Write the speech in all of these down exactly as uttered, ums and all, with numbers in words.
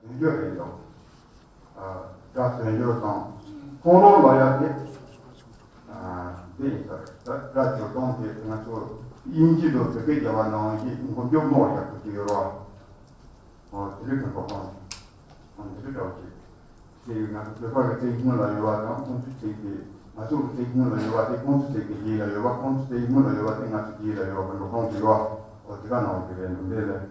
དོན་འགྱུར་རེད་འདུག་ཨ། སྒྲ་དོན་འགྱུར་དང་ཁོང་རང་ལ་ཡ་དེ། ཨ། འདི་ཡིན་ས་རེད། ད་སྒྲ་སྦྱོར་སྟངས་དེ་ང་ཚོ་དབྱིན་ཇི་དང་བོད་སྐད་རྒྱབ་པ་ནང་བཞིན་མགོ་མཇུག་རྣོ་རྒྱག་དགོས་ཀྱི་ཡོད་རེད་བ། ཨོ། དེ་རིགས་ཀྱི་འགྲོ་སྟངས་དེ། ཨོ། འདི་རིགས་འདྲ་བོ་ཅིག་ཚིག་ང་ཚོ་བོད་པ་གི་ཚིག་སྔོན་ལ་ཡོད་པ་དང་ཁོང་ཚོའི་ཚིག་དེ། ང་ཚོ་གི་ཚིག་སྔོན་ལ་ཡོད་པ་དེ་ཁོང་ཚོའི་ཚིག་གི་རྗེས་ལ་ཡོད་པ། ཁོང་ཚོའི་ཚིག་སྔོན་ལ་ཡོད་པ་དེ་ང་ཚོའི་རྗེས་ལ་ཡོད་པ་གི་འགྲོ་སྟངས་ཅིག་ཡོད་པ། ཨོ། དེ་ག་ནང་གི་རེད། འདི་ལས།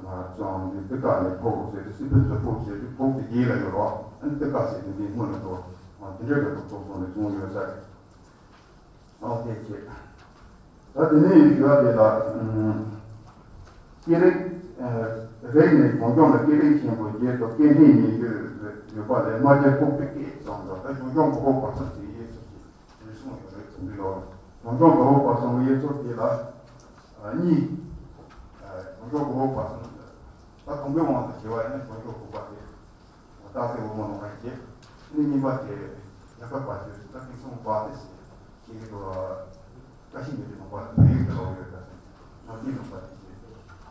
ང་ཚོའང་འདི་དེ་ག་ནས་ཕོག་ཟེར་དུས་སི་ཕུ་ཚོ་ཕོག་ཟེར་དུས་ཕོག་དེ་རྗེས་ལ་ཡོད་རོགས། ཨ་ནི་དེ་ག་ཟེར་དུས་འདི་སྔོན་ལ་འགྲོ། ཨ། དེ་འདྲའི་ག་ཐོག་ཐོག་སོང་ནས་བྱུང་ཡོད་ས་རེད། ཨོ། དེ་བྱས། ད་དེ་ནས་ཞུ་བ་དེ་ལ། ཨུམ། སྐད་རིགས། ཨ། རིགས་ནི་བྱུང་ལྗོངས་ལ་སྐད་རིགས་ཆེན་པོ་བརྒྱད་དང་སྐད་འབྲིང་ཉི་ཤུ་ཡོད་པ་ལས་རྨ་རྒྱལ་ཁོག་པའི་སྐད་གསུངས་འདུག་ད་བྱུང་ལྗོངས་གོ་ཧོ་བར་གསུམ་གྱི་དབྱེ་སོ་ཞེས་རེ་ཟུང་ཡོད་རེད། དུམ་བུའི་ལོགས་ལ་བྱུང་ལྗོངས་གོ་ཧོ་བར་གསུམ་དབྱེ་སོ་དེ་ལ། ཨ། གཉིས། ཨ། བྱུང་ལྗོངས་གོ་ཧོ་བར་གསུམ། ད་དུམ་བུའི་དབང་དུ་བྱས་པ་ཡིན་ན་བྱུང་ལྗོངས་དགུ་པ་དེ། སྟག་རྩེ་བུ་མོ་ལུང་པ་བྱས། ནི་གཉིས་པ་དེ་ཡག་པ་བ་ཞོས་ད་དེང་སང་བ་དེ་ཞེས་ཞེས་ཀྱི་འགྲོ་བ། བཀྲ་ཤིས་མི་རིགས་ལུང་པ་བོད་ཡིག་ཏུ་ལོག་ཡོད་ད་ཟེར། ནོར་སྲིད་ལུང་པ་དེ་ཞེས།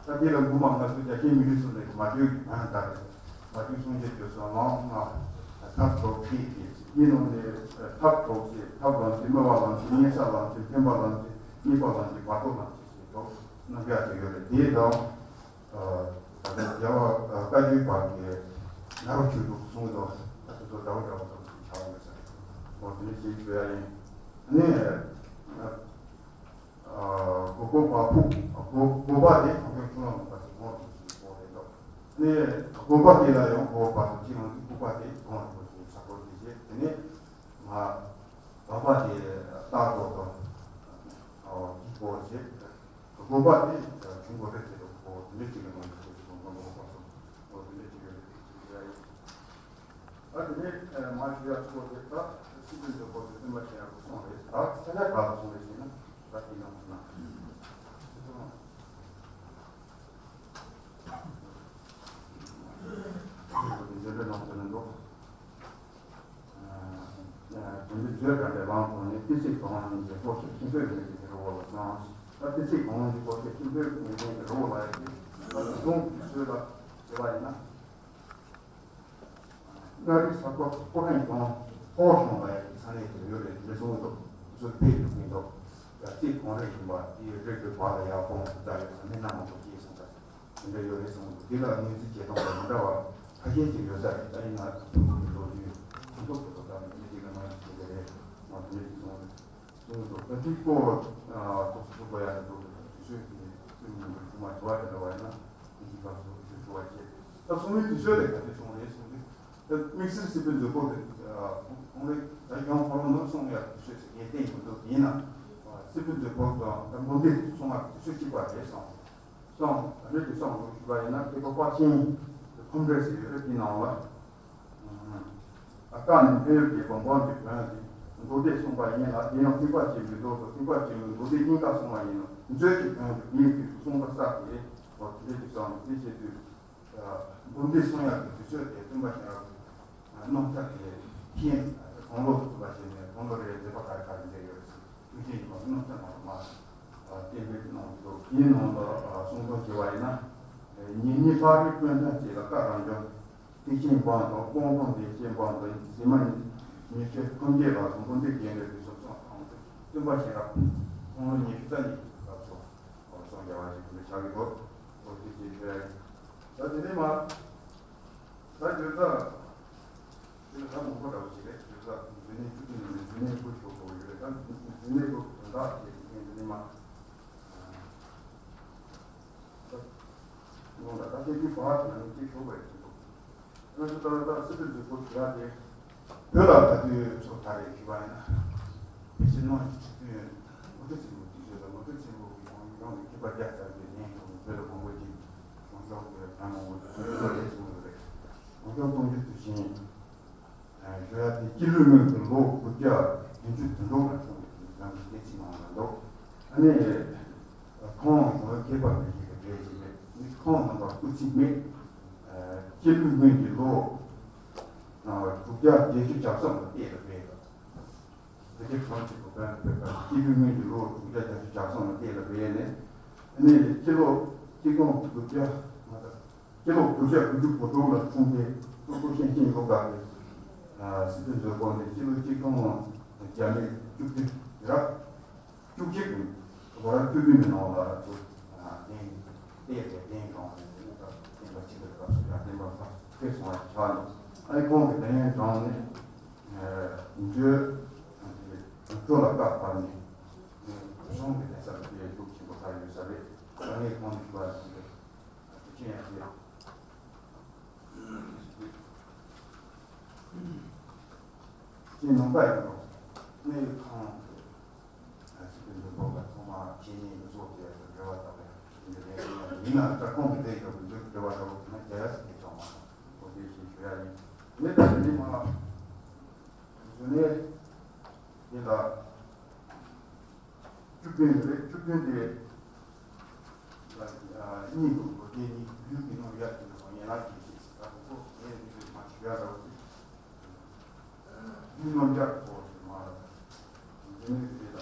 ད་དེ་ལ་སྔོན་མ་ང་ཚོ་རྒྱ་ཆེན་མི་རིགས་སུ་ལས་མ་བརྗོད་ཀྱི་གང་ལྟར་རེད། མ་བརྗོད་སངས་རྒྱས་བརྗོད་སོགས་ལའང་ང་ཐབས་གྲོགས་ཁྱེད་ཀྱིས་ཡིན་ནོ་ནས། ཐབས་གྲོགས་ཚེ་ཐབས་ལམ་ཚེ་སྨེ་བ་ལམ་ཚེ་གཉན་ས་ལམ་ཚེ་འཕེན་པ་ལམ་ཚེ་གཉིས་པ་ལམ་ཚེ་བར་དོ་ལམ་ཚེ་ཞེས་གྲོགས་རྣམ་གཞག་ཅིག་ཡོད་རེད། དེའི་དང་། ད་ལྟ་རྒྱལ་བ་བཀའ་བརྒྱུད་པ་གི་ནཱ་རོ་ཆོས་དྲུག་གསུངས་དོ། ད་དེ་ཚོ་འདྲ་བོ་འདྲ་བོ་ཙམ་ཞིག་ཆགས་འོང་གི་ས་རེད། འོ་དེ་འདྲ་ཞིག་ཞུ་ཡ་ཡིན། ནས་གོ་གོ་བ་ཕུག་གོ་གོ་བ་དེ་གོ་གོ་ཆུང་ལ་མོ་པ་ཞིག་གོང་རུ་ཞིག་གོ་རེད་འདུག་ནས་གོ་བ་དེ་ལ་ཡང་གོ་བ་ཕུག་ཅིག་ལང་གི་ཕུག་པ་དེ་གོང་རུ་ཞིག་ས་གོ་དེ་བྱས། དེ་ནས་ང་བ་བ་དེ་ལྟ་གོ་དང་གི་གོ་བྱས། དགོན་པ་དེ་ཆུང་གོ་རེད་ཟེར་དུས་ཁོ་དེ་འདྲ་ཅིག་ལ་མ་འཇུག་པའི་ཞིག་དགོན་པ་ལོག་པ་སོགས་ཁོ་དེ་འདྲ་ཅིག་ཡོད་རེད་ཅེས་ཞུ་ཡ་ཡིན། ད་དེ་ནས་མ་ཞུ་ཡ་ཚོ་དེ་ད་སྲིད་དོན་དུ་ཁོ་ཚོས་བསྟན་པ་ཆེན་ཡག་པོ་སོང་རེད། ད་ས་ཆ་ག་ལ་སོང་རེད་ཟེར་ན་ད་དེ་ནང་དུ་ན། འཇོན་པའི་ནང་དུ་ནི་འདུག་དོན་དུ་བརྗོད་དྲན་པའི་ལམ་ཐོག་ནས་ཏི་སེ་གོང་གི་སྐོར་ཞིག་ཁྱིམ་པའི་མི་གི་རི་བོ་ལ་སོང་། ད་ཏི་སེ་གོང་གི་སྐོར་ཞིག་ཁྱིམ་པའི་མི་གི་རི་བོ་ལ་ཡ་གི་ད་གཞུང་གི་ཆོས་ལ་བྱེད་པ་ཡིན་ན། མངའ་རིས་ས་ཁོ་ཁོ་ཧན་གོང་ཧོ་ཤོང་ལ་ཡ་གི་ས་གནས་དེ་ཡོད་རེད་ལས་སོང་འདུག་ཚོད་ཕེབས་ཡོང་གི་འདུག་ཡ་ཏི་སེ་གོང་རེ་ཡིན་པ་དེའི་རི་གི་བར་ལ་ཡ་ཧོང་ད་ཡོད་ས་མི་སྣ་མང་པོ་སྐྱེས་སོང་ད། དེ་འདྲ་ཡོད་རེད་གསུངས་འདུག་འདི་ལ་ངོས་འཛིན་བྱེད་སྟངས་དང་མི་འདྲ་བ་ཁ་ཤས་ཅིག་ཡོད་ས་རེད། ད་ཡིན་ན་ཐུན་མོང་གི་ལོ་རྒྱུས་ཁོང་ཚོ་ཁོ་ཚོ་ལྟར་ནས་འདི་འདི་ག་ནང་བཞིན་བྱེད་ཀྱི་རེད། ང་དེ་འདྲ་ཅིག་གསུངས་རེད། གསུངས་འདུག་ད་དེའི་སྐོར་ཐོག་སུ་ཐུག་པ་ཡག་ཏུ་འདུག་དུས་ཚོད་ཀྱི་ཐུན་མོང་གི་ཐུན་མ་དྲི་བ་དེ་འདྲ་བ་ཡིན་ན་དེ་གི་སྐབས་སུ་ཞུ་ཞུ་བ་བྱེད། ད་གསུང་མི་དུས་ཚོད་དེ་ག་དུས་གསུང་རེད་གསུངས་དུས། ད་དམིགས་བསལ་སྲིད་པའི་མཛོད་ཕོགས་དེ་ཁོང་རེ་ད་གཞུང་ཁོ་རང་ནོར་སོང་ཡག་དུས་ཚོད་ཟེར་ངས་བསྟན་ཡོད་འདུག་ཡིན་ན་སྲིད་པའི་མཛོད་ཕོགས་དང་ད་འབུམ་སྡེ་གསུང་ཡག་དུས་ཚོད་གཅིག་པ་རེད་གསུངས། གསུངས། ད་ནི་དེ་གསུངས་འདུག་ཞུ་བ་ཡིན་ན་དེ་ཁོ་པར་ཤིང་ཁམས་རེ་ཟེར་ཡོད་རེད། དེའི་ནང་ལ་ཨ་ཀ་ནི་འཕན་ཡུལ་གྱི་བང་བང་གི་བོན་གྱི་མདོ་སྡེ་གསུངས་པ་ཡིན་ལ། དེ་ཡང་ཐེག་པ་ཆེན་པོའི་མདོ་དང་ཐེག་པ་ཆེན་པོའི་མདོ་སྡེ་གཉིས་ཀ་གསུངས་པ་ཡིན་ནོ། མཛོད་ཀྱི་བོན་གྱི་བོན་གྱི་གསུངས་པ་བསགས་ཏེ་འོ་དེ་འདྲ་ཅིག་གསུངས་འདུག་དེ་བྱེད་དུས་འབུམ་སྡེ་གསུང་ཡག་གི་དུས་ཚོད་དེ་སྟོན་པ་ཤེས་རབ་རྣམ་ཐར་དེ་ཤེས་དགུང་ལོ་དུ་ལ་བྱས་ནས་དགུང་ལོ་རེའི་མཛད་པ་ག་རེ་ག་རེ་མཛད་ཡོད་རེད་ཟེར། ཐུགས་རྗེ་ཉི་མ་རྣམ་ཐར་མ་རུ་མ་གཏན་འབེབས་གནང་འདུག་དེའི་ནང་དུ་གསུང་དོན་བྱས་པ་ཡིན་ན། ཉེ་གནས་ལྷ་རིས་སྤུན་ཐང་བཅས་ལ་བཀའ་རང་བྱོན། ཐེག་ཆེན་དབང་དང་སྤོང་ཐང་བདེ་ཆེན་དབང་དང་གཟིགས་མ་ཉི་ཤུ་ཐམས་ཅད་ལ་གསུང་འབུམ་སྡེ་རྒྱན་ལས་འདི་ཚོ་གསུངས་སོང་སྟེ་སྟོན་པ་ཤེས་རབ་དགུང་ལོ་ཉི་ཤུ་རྩ་གཉིས་ཀྱི་སྐབས་སུ་གསུང་རྒྱ་བ་ཞིག་དེ་འདྲ་ཆགས་ཀྱི་འདུག་འོ་དེ་ཅིག་ཞུ་ཡ་ཡིན། ད་དེ་ནས་མ། ད་བརྗོད་བྱ། དེ་ལ་ད་མང་པོ་འདྲ་བོ་ཞིག་རེད། བརྗོད་བྱ་འདི་ནས་བཅུ་དེ་ནས་འདི་ནས་དགུ་ཞོག་པོ་ཡོད་རེད། ད་འདི་ནས་དགུ་དོན་དག་དེ་ངས་འདི་ནས་མ། ད་ནང་ལ་ད་དེ་དུས་བར་དུ་ནས་ཅིག་ཞོག་པ་ཡོད་ཀྱི་འདུག་ང་ཚོ་ད་ལྟ་སྲིད་པའི་མཛོད་ཕོགས་དེ་ལ་དེ་བོད་ལ་ད་དུས་ཚོ་ད་རེས་ཞུ་བ་ཡིན་ན། དེ་ཕྱིར་ནང་གི་ཁྲི་སྟོན་མུ་ཏིག་སྲིན་པོ་དུས་ཚོད་ལ་མུ་ཏིག་སྲིན་པོ་གི་ཁོང་རང་གི་མཁས་པ་བརྒྱ་ཚར་གྱི་ནས་བོད་ལ་མང་པོ་ཅིག་གང་ཤོག་གི་གང་མང་པོ་ཅིག་ཚུར་ལ་རེད་གསུངས་ཡོད་རེད། གང་ཤོག་གཏོང་རྒྱུ་དུ་བཞིན། ཞུ་ཡ་དེ་སྤྱི་ལོའི་སྔོན་གྱི་ལོ་དགུ་བརྒྱ་བདུན་ཅུ་དོན་དྲུག་ལ་བྱུང་བའི་རང་གི་སྐད་ཆའི་ནང་ལ་འདུག་ཨ་ནི་ཁོང་གི་མཁས་པ་མི་ཞིག་གི་གྲས་ཤིག་རེད། ཁོང་རྣམ་པ་སྐུ་ཚེ་མེད། སྤྱི་ལོའི་སྔོན་གྱི་ལོ་དྲུག་བརྒྱ་བརྒྱད་ཅུ་གྱ་གསུམ་ལ་བལྟས་ལ་བལྟས། ད་ཁྱེད་ཁོང་ཚོས་གོ་བན་སྤེལ་པ་སྤྱི་ལོའི་སྔོན་གྱི་ལོ་དྲུག་བརྒྱ་བརྒྱད་ཅུ་གྱ་གསུམ་ལ་བལྟས་ལ་བལྟས་ནས། ཨ་ནི་སྤྱི་ལོ་གཅིག་སྟོང་དགུ་བརྒྱ་མ་གཏོགས། སྤྱི་ལོ་དགུ་བརྒྱ་དགུ་བཅུ་གོ་དྲུག་ལ་འཁྲུངས་ཏེ། སྤྲུལ་སྐུ་ཤེར་ཕྱིན་ཡོ་ག་གི་སྲིད་པའི་མཛད་སྒོ་འདི་སྤྱི་ལོ་གཅིག་སྟོང་བརྒྱ་མེད་བཅུ་བདུན་རབ་བཅུ་གཅིག་གི་ལོ་རབས་བཅུ་བདུན་གྱི་ནང་ལ་ཚུར་གདན་གཏད་དེ་གདན་དྲངས་ནས། དེ་ནས་ད་བསྟན་པ་ཕྱི་དར་སྐབས་སུ་ཡང་བསྟན་པ་ལྷ་སྐྱེས་སོང་བ་ཆགས་ནས། ཨ་ནི་ཁོང་གིས་གདན་དྲངས་ནས། ཨ་འབྲུག་སྤྲོ་ལ་བཀའ་བར་ནས། གཞུང་གི་གདན་ས་ལ་དེ་ཤུགས་ཆེན་པོ་ཕར་ཡོད་ས་རེད། ད་ནས་ཁོང་གིས་བ་དེ་དུས་ཆེན་ཡང་དེ་ཅི་ནང་པ་ཡིན་ནོ། གནས་ཡུལ་ཁང་དེ་ཚིག་གི་འདུན་པ་ལ་ཐོག་མ་ཁྱེད་གཉིས་ཀྱི་བཟོ་དེ་འབྲེལ་བ་དག་པའི་འདི་ལས་ཡིན་ན། ད་ཁོང་གི་དེ་ཡོད་པའི་འདུག་འབྲེལ་བ་དག་པ་ན་རྒྱལ་ཡ་ཟེར་གྱི་ཐོག་མ་ཁོ་དེ་ཞིག་ཞུ་ཡ་ཡིན། མི་ད་དེ་ནི་མ་བཟོ་ནས་ཡིན་ད། བཅུ་བདུན་རེད། བཅུ་བདུན་དེ་ལ་གཉིས་འདུག་ལོ་རྒྱུས་གཉིས། ཡུལ་གྱི་ནང་ཡར་དེ་ནང་ཡན་ལག་བརྒྱད་ཅེས་ཟེར། ད་ཁོ་ཁོ་ངས་འདི་ལས་མ་ཞུ་ཡ་འདྲ་བོ་ཞིག་ཡུལ་ནང་ཡར་ཁོ་ཞིག་མ་རེད། འདི་ནས་རེད་ད།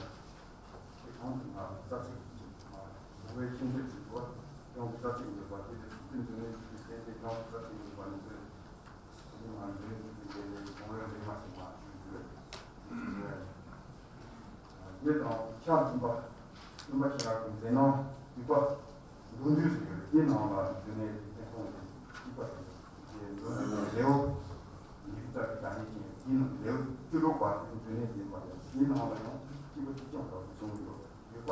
དེ་གང་དུ་ང་རྩ་ཚིག་ཅིག་མ་རེད། ངོ་བོའི་ཤིང་རྟ་ཅིག་འདུག་བ། ཀྱང་གི་རྩ་ཚིག་འདུག་པ། དེ་ལས་བཅུ་བདུན་འདི་ནས་བཅུ་བདུན་གཏན་ཚིགས་ཀྱང་གི་རྩ་ཚིག་འདུག་པ། འདི་ཚོས་དེ་ནི་ང་འདི་ནས་བཅུ་བདུན་གཏན་ཚིགས་ངོ་བོའི་རིག་མ་ཞིག་མ་བརྗོད་དགོས། འདི་དང་ཕྱག་འཛིན་པ། སྟོན་པ་ཤེས་རབ་ཀྱི་མཛད་རྣམ་སྡིག་པ་མདོར་བསྡུས་སུ་ཡོད། དེའི་ནང་ལ་རྒྱུ་གནས་ཀྱི་བསྟན་སྲུང་གི་སྡིག་པ་དེ། དེའི་མདོར་བསྡུས་ནས་ལེའུ་ཉི་ཤུ་རྩ་བཞི་དང་གཉིས་ཅན། དེའི་ནང་ལེའུ་བཅུ་དྲུག་པ་དེ་རྒྱུ་གནས་འཛིན་པ་ཡིན། དེའི་ནང་ལ་ཡང་སྡིག་པ་ཆེ་ཆུང་འདྲ་བོ་གསུངས་ཡོད། ཡོད་པ་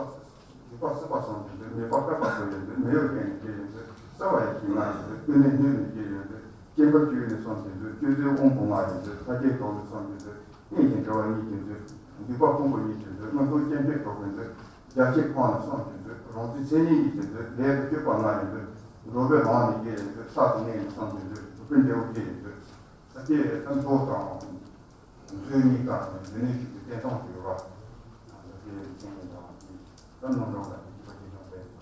སྲིད་པ་སོང་དེ་ཚོས། མེད་པ་བསྐལ་པ་བཟོ་ཡོད་ཚོས། མེ་ཡོར་སྐྱེས་ནས་སྐྱེས་ཡོད་ཚོས། སྲ་བ་ཡི་ཞིང་ལྔ་ཡོད་ཚོས། ཀུན་ནས་སྣོད་ནས་སྐྱེས་ཡོད་ཚོས། སྐྱེ་འགག་བཅུ་ནས་སོང་དེ་ཚོས། སྤྱོད་ཚུལ་དབང་པོ་ལྔ་ཡོད་ཚོས། ལྷ་སྐྱེས་གྲོགས་ནས་སོང་དེ་ཚོས། རྟེན་ཅིང་འབྲེལ་བ་ཉིད་ཅན་ཚོས། འདུས་པ་ཕུང་པོ་ཉིད་ཅན་ཚོས། མངོན་སུམ་སྐྱེ་མཆེད་གྲོགས་ཅན་ཚོས། རྒྱ་ཆེ་ཁོང་ནས་སོང་དེ་ཚོས། རང་ཚུལ་མཚན་ཉིད་ཉིད་ཅན་ཚོས། ལས་དང་སྤྱོད་པ་ལྔ་ཡོད་ཚོས། འགྲོ་བའི་ལམ་ནས་སྐྱེས་ཡོད་ཚོས། ས་དང་གནས་ནས་སོང་དེ་ཚོས། རུས་པའི་འབྲས་བུ་སྐྱེས་ཡོད་ཚོས། ད་དེ་ད་མདོ་དང་མཚན་ཉིད་དང་རྒྱུ་གནས་ཞིག་གི་བསྟན་སྟངས་ཤིག་ཡོད་པ། ད་དེ་མཚན་ཉིད་དང་ད་རྣམ་གྲངས་དང་དེ་གཅིག་པ་གཅིག་རྐྱང་རེད།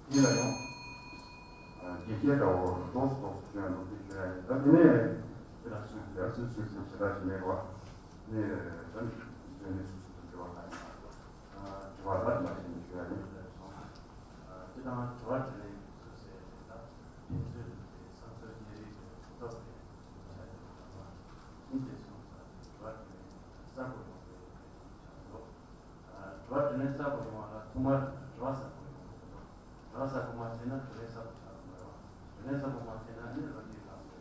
དེ་ལ་ཡང་རྒྱས་བཤད་འདྲ་བོ་ཏོག་ཙམ་ཏོག་ཙམ་བྱུང་ཡང་འདུག་དེ་ཞུ་ཡ་ཡིན། ད་དེ་ནས་དེ་ལ་སུས་ཡ་སུས་སུས་སུས་ཞེ་དྲག་ཞིག་མེད་པ། ནས་ད་དེ་ནས་སུས་སུས་དུ་འབྲེལ་བ་གང་ཡིན་པ། དྲི་བ་ལ་མ་ཞིག་ཞུ་ཡ་ཡིན། དེ་དང་དྲི་བ་དྲིས་ལན་སུས་ཟེར་ཡ་ཡིན། ད་ཕན་ཚུན་དེ་བསམ་ཚུལ་གཉིས་རིགས་ཀྱི་གོ་སྐབས་དེ་བྱ་ཡོད་པ་དང་། ཡིན་དེ་སོང་ཙང་དྲི་བ་དྲིས་ལན་གསར་པ་ཡོང་བའི་གནས་ཚུལ་ཆགས་འདུག་དྲི་བ་དྲིས་ལན་གསར་པ་ཡོང་བ་ལ་ཐོག་མར་དྲི་བ་གསར་པ་ཡོང་དགོས་འདུག་དྲི་བ་གསར་པ་མ་བྱས་ན་དྲིས་ལན་གསར་པ་ཆགས་མི་རུང་། དྲིས་ལན་གསར་པ་མ་བྱས་ན་ནི་ལོ་རྒྱུས་ལ་དྲི་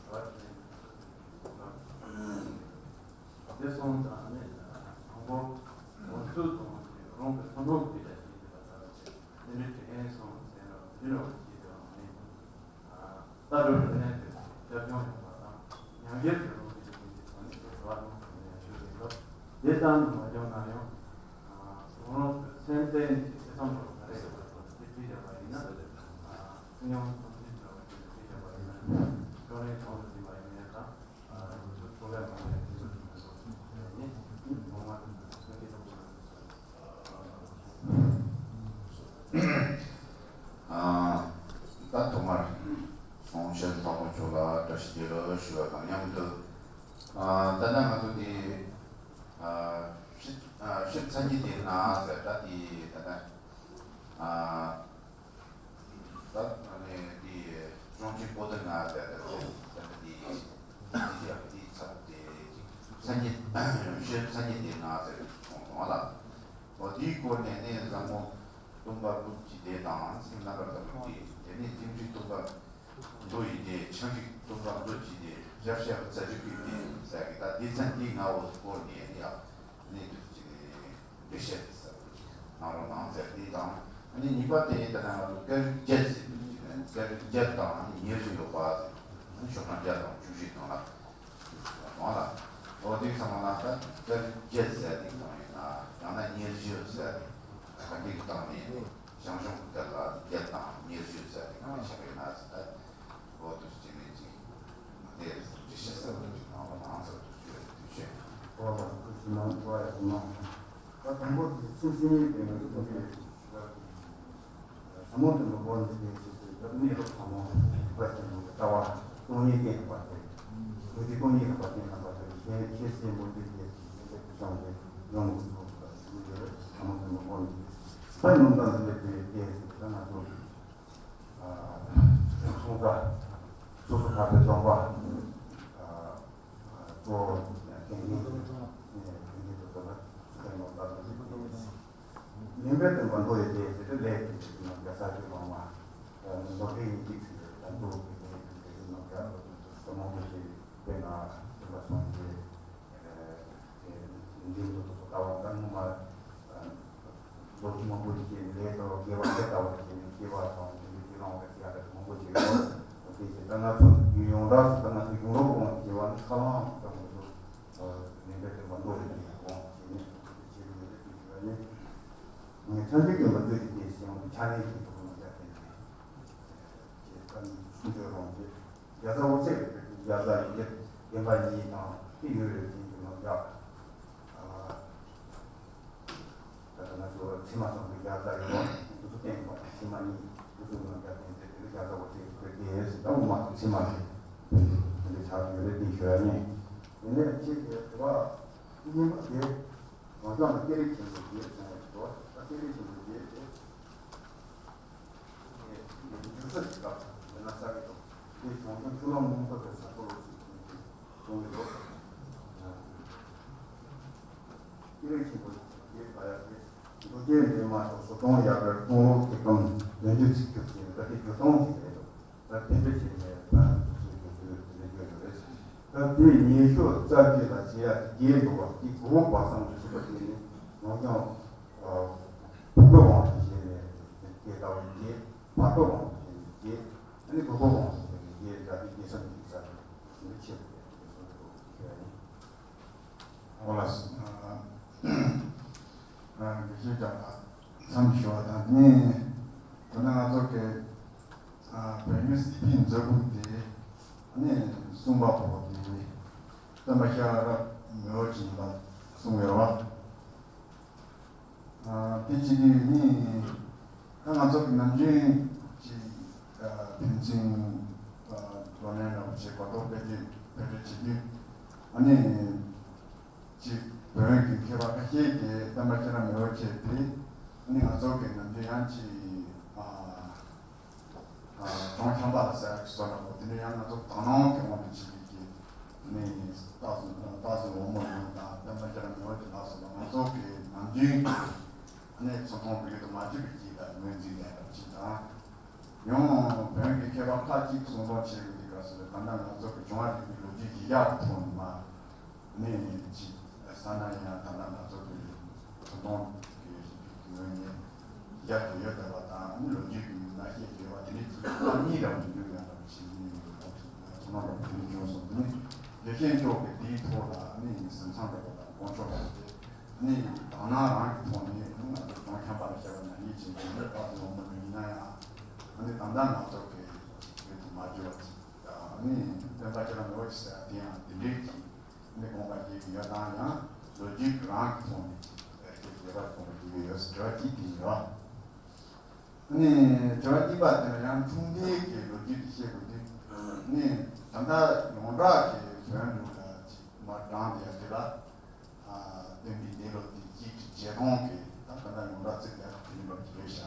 བ་དྲིས་ལན་གསར་པ་ཡོང་དགོས་འདུག་དེ་སོང་ཙང་ནི་དང་པོ་འོ་ཚོད་དང་རང་གི་བསམ་བློ་དེ་འདྲ་ཞིག་ཡོད་པ་དང་། དེ་འདྲའི་དྲི་ལན་སོང་ཟེར་ན་འདི་འདྲ་བ་ཞིག་དེ་བ་མིན། ལྟ་གྲུབ་རིག་གནས་དེ་བསྐྱར་སྦྱོང་ཡོང་བ་དང་། ཉམས་ཞིབ་ཀྱི་རོགས་ཀྱི་ཡིན་གྱི་ཐོག་ནས་དེ་བ་རང་གི་ནས་ཞུ་གི་ཡོད། དེ་ཙམ་དུ་མ་བྱུང་ན་ཡང་། རང་རང་གི་སེམས་རྟེན་གྱི་ཐེ་ཚོམ་རོགས་ག་རེ་ཡོད་པ་དེ་བྲིས་བཞག་པ་ཡིན་ན། སེམས་མྱོང་ཐམས་ཅད་འདྲ་བ་ཞིག་བྲིས་བཞག་པ་ཡིན་ན། ཁྱོད་རང་གོང་དུ་ཕྱིན་པ་ཡིན་ནའི་དང་། ད་ཐོག་མར་གསུང་བཤད་ཚོགས་པ་མཆོག་ལ་བཀྲ་ཤིས་བདེ་ལེགས་ཞུ་བ་དང་མཉམ་དུ། ད་ལྟ་ང་ཚོ་འདི་ཤེས་ཚད་ཀྱི་སྡེ་ལྔ་ཟེར། ད་འདི་ད་ལྟ། ད་ནི་དེ་གཞུང་ཆེན་པོ་ཏི་ལྔ་ཟེར་ཏེ་ད་ནི་དེ་དེ་ཡང་དེའི་ཚབ་དེ་མཚན་ཉིད་ཤེས་མཚན་ཉིད་སྡེ་ལྔ་ཟེར་སོང་སོང་ལ། འོ་དེའི་སྐོར་ནས་ནི་ཟབ་མོ་སྟོན་པ་ཀུན་གྱི་སྡེ་དང་སེམས་རྣམ་པར་དག་པའི་སྡེ། དེ་ནས་རྟེན་འབྲེལ་སྟོན་པ་མདོ་ཡི་སྡེ། ཆ་འགྲིག་སྟོན་པ་མཛོད་ཀྱི་སྡེ། སྦྱར་བཤད་རྩ་འཇུག་གི་སྡེ་ཟེར་གི། ད་སྡེ་ཚན་འདི་ལྔ་བོ་སྐོར་ནས་ནི་ཡང་། གནས་དུས་ཀྱི་འགྲེལ་བཤད་དེ་ཟེར་བ་ཅིག་གནང་རོགས་གནང་ཟེར། དེ་དང་ཨ་ནི་གཉིས་པ་དེ་ད་ལྟ་ང་ཚོ་སྐད་རིགས་བརྒྱད་ཟེར་དུས་ཀྱི་ནས་སྐད་རིགས་བརྒྱད་དང་ཨ་ནི་ཉེར་བཞི་ཡོད་པ་ཟེར། ཤོག་གྲངས་བརྒྱ་དང་བཅུ་བཞི་ནང་ལ་སོང་ལ། འོ་དེ་ཚང་མ་ལ་ད་སྐད་རིགས་བརྒྱད་ཟེར་དེ་གང་ཡིན་ན་ཡང་ན་ཉེར་བཞི་ཟེར་དེ་ག་འདི་གི་སྟེང་ནས་ཞང་ཞུང་གི་སྐད་ལ་བརྒྱད་དང་ཉེར་བཞི་ཟེར་དེ་གང་ནས་བཤད་པ་ཡིན་ན་ཟེར། ད། འོ་དུས་ཀྱི་ནས་ཀྱི་དེ་ཅི་ཤེས་ཟེར་བ་ཅིག་ནང་ལ་ནང་ཟེར་དུས་ཀྱི་དུས་ཆེན། འོ་ལ་དུས་ཀྱི་ནང་འགྲོ་ཡ་ནང་། ད་དང་པོ་དེ་ཚིག་ཟིན་ཡིན་པའི་ངོས་ཀྱི་ཟབ་མོ་དུ་མ་བོར་འདི་དེ་ཞིག་དུས་ཡབ་གནས་ལུགས་ཟབ་མོ་བ་ཞིག་ལུགས་ལྟ་བ་སྟོང་ཉིད་བསྟན་པ་དེ། མུ་སྟེགས་སྟོང་ཉིད་ལ་བརྟེན་ན་པ་དེ་ཤེས་ཤེས་སྲིད་མུ་སྟེགས་དེ་ཞིག་ཡོད་པའི་དུས་སང་དེ་ཡོང་གི་འདུག་ཟབ་མོ་དུ་མ་བོར་འདི་དེ་ཞིག་ད་ནང་ད་འདི་དེ་དེ་ཞིག་ད་ང་ཚོ། དེ་ཟེར་ཏེ་ལས་དེ་ཟེར་གྱི་ནང་རྒྱ་ས་ཆུ་གླང་མ། མདོ་སྡེ་ཡིན་གཅིག་ཟེར་ཏེ་ད་མདོ་དེ་ཟེར་གྱི་ནང་རྒྱ་ས་མང་པོ་ཞིག་དཔེར་ན་སྟོན་པ་སངས་རྒྱས། འཛིན་དུ་ལྟ་བ་འདི་ངོ་མ་ལོ་རྒྱུས་མང་པོ་ཞིག་བཤད་ནས་ལས་དང་དགེ་བ་དེ་ལྟ་བུ་བཤད་ནས་སྐྱེ་བ་དང་དེ་ཚོ་ཡི་རང་བ་ཟེར་ཡ་དེ་མང་པོ་ཞིག་ཡོད། དེ་བཞིན་ད་ང་ཚོ་ཡོངས་གྲགས་སུ་ད་ང་ཚོ་ཡོངས་རྫོགས་དབང་དུ་བྱས་པ་ནི་ཁ་ལྷང་ལྟ་བུ་ཚོ་མི་འདྲ་དེ་མ་འགྲོ་རེ་ནས་དབང་དུ་བྱས་ནས་དེ་བྱེད་དགོས་རེད་དེ་ཞུ་བ་ཡིན། ངས་ཐམས་ཅད་ཀྱི་མ་བརྗོད་ཀྱི་དེ་སེམས་ཀྱི་ཆ་ནས་ཀྱི་དུ་མ་བྱ་དེ་ནས་ཀྱི་ཀ་ནི་སུ་འཇོག་རང་བྱེད། རྒྱ་ཚ་འུ་ཚེ་རྒྱ་ཚ་ཡི་གེ་བདེན་པ་གཉིས་དང་དེ་ཡོད་རེད་ཅན་གྱི་ནང་རྒྱ། ད་ལྟ་ང་ཚོ་ཚད་མ་སོགས་ཀྱི་རྒྱ་ཚ་ཡོད་པ་འདི་ཚོ་བསྟན་པ་ཚད་མ་གཉིས་འདི་ཚོ་ནང་རྒྱ་བསྟན་ཚེ་དེ་ནི་རྒྱ་ཚ་འུ་ཚེ་གི་དེ་ཟེར་ད་འུ་མ་ཚོ་ཚད་མ་རེད། དེ་འདྲ་ཆགས་ཡོད་རེད་དེ་ཞུ་ཡ་ཡིན། དེ་ནས་ཅིག་གི་དྲི་བ་གཉིས་པ་དེ། རང་སྐྱོང་ལ་སྐད་རིགས་ཆེན་པོ་བརྒྱད་ཚང་བའི་སྐོར་ད་སྐད་རིགས་ཆེན་པོ་བརྒྱད་དེ། འཇུག་ས་ཞིག་ལ་ཡོད་ན་ས་གི་འདུག་དེ་བྱང་ཆུབ་ཕྱོགས་ལམ་མངོན་པ་དེ་ས་ཐོ་ལོ་ཞིག་གསུང་གི་འདུག་སྐད་རིགས་ཆེན་པོ་བརྒྱད་པ་ཡ་དེ་མདོ་སྡེ་འདྲེས་མ་སོགས་སོ་སྟོང་ཡར་པའི་སྟོང་ལོ་ཐིག་ཀྲུང་བདུན་ཅུ་ཚིག་བཅུ་ཟེར་ད་དེ་བཅུ་སྟོང་ཞིག་རེད་འདུག་ད་དེ་འདྲ་བྱས་ནས་ད་སོ་སོའི་དགེ་ཚུལ་དེ་འདྲ་བརྗོད་ཡོད་རེད། ད་དེ་ཉེ་ཤོས་རྩ་བརྒྱད་ལ་བྱེད་ཡ་དེ་བརྒྱད་འདུག་པ་དེ་གོ་བ་བསམ་གྱི་ཞིབ་པ་དེ་ནི་ནོར་ཀྱང་བུ་གོ་དབང་དུ་བྱས་ནས་དེ་ལྟ་བུ་བརྒྱད་བར་དོ་དབང་དུ་བྱས་ནས་བརྒྱད་ཨ་ནི་བུ་གོ་དབང་དུ་བྱས་ནས་བརྒྱད་ད་དེ་བརྒྱད་ས་མི་འདུག་ས་དེ་ནི་ཆེ་བ་དེ་གསུང་གི་འདུག་ཞུ་ཡ་ཡིན། འོ་ལགས་སོ། དགེ་བཤེས་ཀྱང་མཚམས་ཞུ་བ་དང་ནི་ད་ནི་ང་ཚོ་གི་བོད་མི་སྲིད་པའི་མཛོད་ཁུག་དེ་ནི་གསུངས་པ་པོ་དེ་སྟོན་པ་ཤེས་རབ་མི་བོ་ཅན་ལ་གསུངས་ཡོད་བ། དེ་བྱེད་དུས་ནི་ད་ང་ཚོ་གི་ནམ་རྒྱུན་གྱི་ཕན་ཚུན་བགྲོ་གླེང་འདྲ་བོ་བྱེད་གོ་རྟོགས་སྤེལ་རེས་སྤེལ་རེས་བྱེད་དུས་ཨ་ནི། ཅིག་བོན་གྱི་མཁས་པ་ཁ་ཤས་ཀྱིས་བསྟན་པ་ཁྱེད་རང་མེད་པར་བྱས་ཏེ་ནི་ང་ཚོ་གི་ནམ་རྒྱུན་ཡང་ཅིག་ཨ་ཨ་ཇོན་ཁྱམས་པ་ལ་ཟེར་ཡག་གི་བཟོ་འདྲ་པོ་དེ་འདྲ་ཡང་ང་ཚོ་དག་སྣང་གི་དབང་དུ་བྱས་ཏེ་ཀྱི་ནི་སྟག་གཟིག་སྟག་གཟིག་འོལ་མོ་ཡོངས་དང་བསྟན་པ་ཁྱེད་རང་མེད་པར་བྱས་ལ་སོགས་པ་ང་ཚོ་གི་ནམ་རྒྱུན་གྱི་ནི་ཚོ་མཐོང་བོད་ཡིག་ཏུ་མ་བཅུག་པའི་རྐྱེན་ལ་ངོས་འཛིན་ལྡན་པ་ཅིག་དང་། ཡང་བོན་གྱི་མཁས་པ་ཁག་ཅིག་གསུང་སྟངས་བྱས་ཡོད་དུས་སྐབས་སུ་ད་ལྟ་ང་ཚོ་གི་བྱུང་བ་རིག་པའི་ལོ་རྒྱུས་ཀྱི་ཡག་གི་ཐོག་ནས་མ་ནས་ཅིག་ས་ན་ཡང་ད་ལྟ་ང་ཚོ་གི་ཚོ་སྟོང་གི་ངོས་ནས་ཡག་གི་ཡོད་བསྡད་པ་དང་ལོ་རྒྱུས་ཀྱི་མ་ཤེས་ཡོད་པ་དེ་ནི་ཅིག་ལྟ་གཉིས་རང་གི་ཡོད་ཡང་རང་བཞིན་ནས་ཚོ་ནང་རང་དེ་ནི་བྱུང་སོང་དེ་ནི་དགེ་བཤེས་མཆོག་གི་དེའི་ཐོག་ལ་ནི་སེམས་ཚང་འདྲ་པོ་དང་དཀོན་མཆོག་འདྲ་པོ་དེ། ནི་དག་སྣང་རང་གི་ཐོག་ནས་ང་ཚོ་ཇོན་ཁྱམས་པ་ལ་བཤད་པ་ན་ཡིད་ཆེས་ཀྱི་ནི་བཀའ་སྩལ་འོང་མི་ཡིན་ན་ཡང་ནི་ད་ལྟ་ང་ཚོ་གི་ཡུལ་དུ་མ་གྱུར་བ་ཅིག་ནི་བསྟན་པ་ཁྱེད་རང་མེད་པ་ཅིག་ཟེར་དེ་ཡང་དེ་འདྲའི་ཅིག་ནི་དགོངས་པ་བཞེས་ཀྱི་ཡོད་དང་ཡང་ལོ་རྒྱུས་ཀྱི་རང་གི་ཐོག་ནས་ཅིག་ཁྱེད་ཀྱི་ལས་ཀར་དགོངས་པ་བཞེས་ཀྱི་ཡོད་ཟེར་དྲི་བ་གཅིག་དེ་ཡིན་རོགས། ནི་དྲི་བ་གཉིས་པ་དེ་ལ་ཡང་འཁྲུངས་འདས་ཀྱི་ལོ་རྒྱུས་དེ་བཤད་དགོས་དུས་ནི་ད་ལྟ་ཡོངས་གྲགས་ཀྱི་བོན་ལུགས་ལ་ཅིག་མ་དྲངས་ཏེ་ཡང་དེ་ལ། སྟོན་པའི་འདས་ལོ་དེ་གཅིག་གི་བརྒྱད་སྟོང་གི་ད་ད་ལྟ་ཡོངས་གྲགས་ཚིག་ཡག་དེ་འདྲ་བ་ཅིག་རེད་ཤག་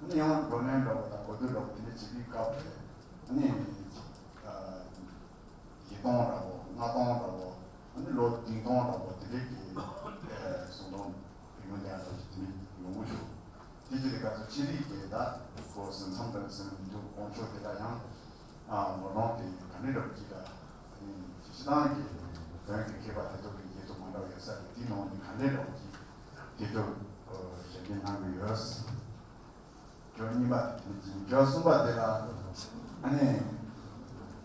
ཨ་ནི་ཡང་བགྲོ་གླེང་འདྲ་བོ་དང་གོ་བསྡུར་འདྲ་བོ་དེ་འདྲ་བྱེད་པའི་སྐབས་རེད། ཨ་ནི་བཞི་སྟོང་འདྲ་བོ་ལྔ་སྟོང་འདྲ་བོ་ཨ་ནི་ལོ་བདུན་སྟོང་འདྲ་བོ་དེ་འདྲའི་གི་གསུང་སྟོན་ཡོང་བསྡད་འདྲ་བོ་དེ་འདྲ་ཡོང་གི་འདུག་དེ་གི་རིགས་ཀ་ཚོ་ཅི་རིགས་ཀྱི་ད་གོ་ཟིན་མཚམས་འདྲ་ཟིན་མི་འདུག་དཀོན་མཆོག་དེ་ལ་ཡང་། ཨ་ངོ་གདོང་དེ་ག་འདྲ་འདྲ་བོ་ཅིག་ལ་ཨ་ནི་སྤྱིར་བཏང་གི་བོན་གྱི་མཁས་པ་དེ་ཚོ་གི་དེ་ཚོ་མ་འདྲ་བ་ཡོད་ས་རེད། དེའི་ནང་ནས་ག་འདྲ་འདྲ་བོ་ཅིག་དེ་ཚོ་ཞལ་འདེབས་གནང་གི་ཡོད། བརྗོད་གཉིས་པ་དེ་དེ་ནས་ཅིག་བརྗོད་གསུམ་པ་དེ་ལ་ཨ་ནི་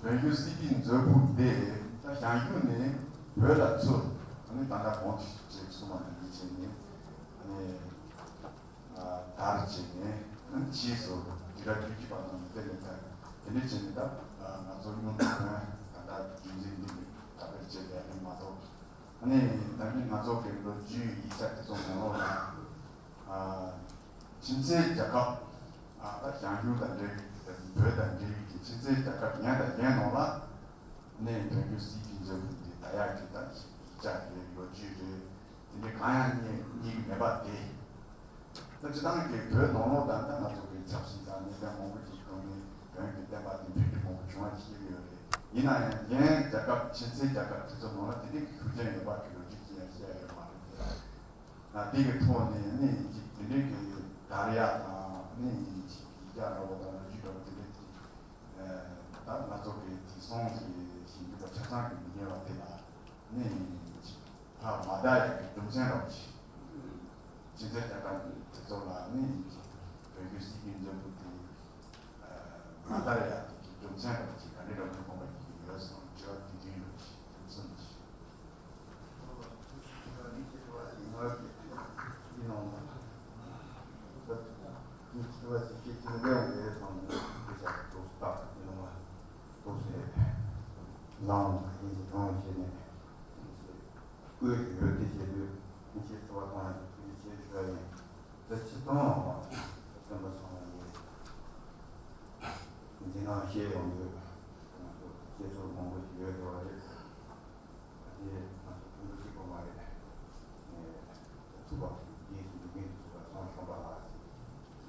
བོན་གཞུང་སྲིད་པའི་མཛོད་ཕུག་འདི་ད་ཞང་ཞུང་ནས་བོད་ལ་ཚུར་ཨ་ནི་ད་ལྟ་གོང་དུ་ཞུས་གསུངས་པ་ནང་བཞིན་བྱས་ནས་ཨ་ནི། དར་བྱས་ནས་ཕྱིས་སུ་དུས་རབས་བཅུ་གཅིག་པ་ནང་བསྟན་ནས་དར་དེ་འདྲ་བྱས་ནས་ད་ང་ཚོ་སྔོན་དུ་ད་ལྟ་རྒྱུན་འཛིན་འདི་གི་ད་བེད་སྤྱད་ཡ་ཡིན་མ་གཏོགས་ཨ་ནི་ད་ནི་ང་ཚོ་གི་ལོ་རྒྱུས་ཡིག་ཆ་དེ་ཚོ་ནང་ལོགས་ལ་ཕྱི་ཚེས་རྒྱལ་ཁབ་ད་ཞང་ཞུང་དང་འབྲེལ་བའི་བོད་དང་འབྲེལ་བའི་གི་ཕྱི་ཚེས་རྒྱལ་ཁབ་ཡན་དང་ཡན་ནང་ལ་ནས་བོད་བརྒྱུད་སྲིད་ཀྱི་མཛོད་ཁུལ་འདི་ད་ཡག་གི་ད་ཡིག་ཆ་རེད་ལོ་རྒྱུས་རེད། དེ་འདྲའི་གང་ཡང་རྙེད་རྙེད་ཀྱི་མེད་པ་དེ། ད་སྤྱིར་བཏང་གི་བོད་ནང་ལོགས་དང་ད་ང་ཚོ་གི་ཆབ་སྲིད་དང་གནས་སྟངས་མང་པོ་ཞིག་ཐོག་ནས་བོན་གྱི་བསྟན་པ་དེ་འཕེལ་འགྲིབ་མང་པོ་བྱུང་བ་ཞིག་ཡོད་རེད། ཡིན་ན་ཡང་གཞན་རྒྱལ་ཁབ་ཕྱི་ཚེས་རྒྱལ་ཁབ་དེ་ཚོ་ནང་ལ་དེ་འདྲའི་གི་ཤུགས་རྐྱེན་ཡོད་པ་གི་ལོ་རྒྱུས་ཅི་ཡང་བཤད་ཡོད་མ་རེད། ང་དེ་གི་ཐོག་ནས་ནི་ཅིག་དེ་འདྲའི་གི་ དར་ཡག་དང་ནི་ཡིག་ཆ་འདྲ་བོ་དང་ལོ་རྒྱུས་འདྲ་བོ་དེ་འདྲ་དེ། ད་ང་ཚོ་གི་དེང་སང་གི་ཞིབ་འཇུག་པ་ཆ་ཚང་གི་མི་སྣ་བ་དེ་ལ་ནི་ད་མ་དར་ཡག་གི་རྒྱུ་མཚན་འདྲ་བོ་ཞིག་སྤྱི་ཚོགས་རྒྱལ་ཁབ་དེ་ཚོ་ལ་ནི་བོད་བརྒྱུད་སྲིད་ཀྱི་འཛིན་པོ་དེ་མ་དར་ཡག་གི་རྒྱུ་མཚན་འདྲ་བོ་ཞིག་ག་འདྲ་འདྲ་བོ་དགོངས་པ་ཞིག་ཡོད་སོང་། དྲི་བ་དེ་དུས་ལ་ཞིག་རྒྱུ་མཚན་ཞིག་ད་དེ་ང་ཚོ་ཕྲུ་གུ་གཅིག་པོ་མ་རེད། ཨེ། ཐུབ་པ་རྗེས་སུ་འཇུག་མཁན་དེ་ཚོ་ལ་སོང་ཤོམ་པ་ལགས་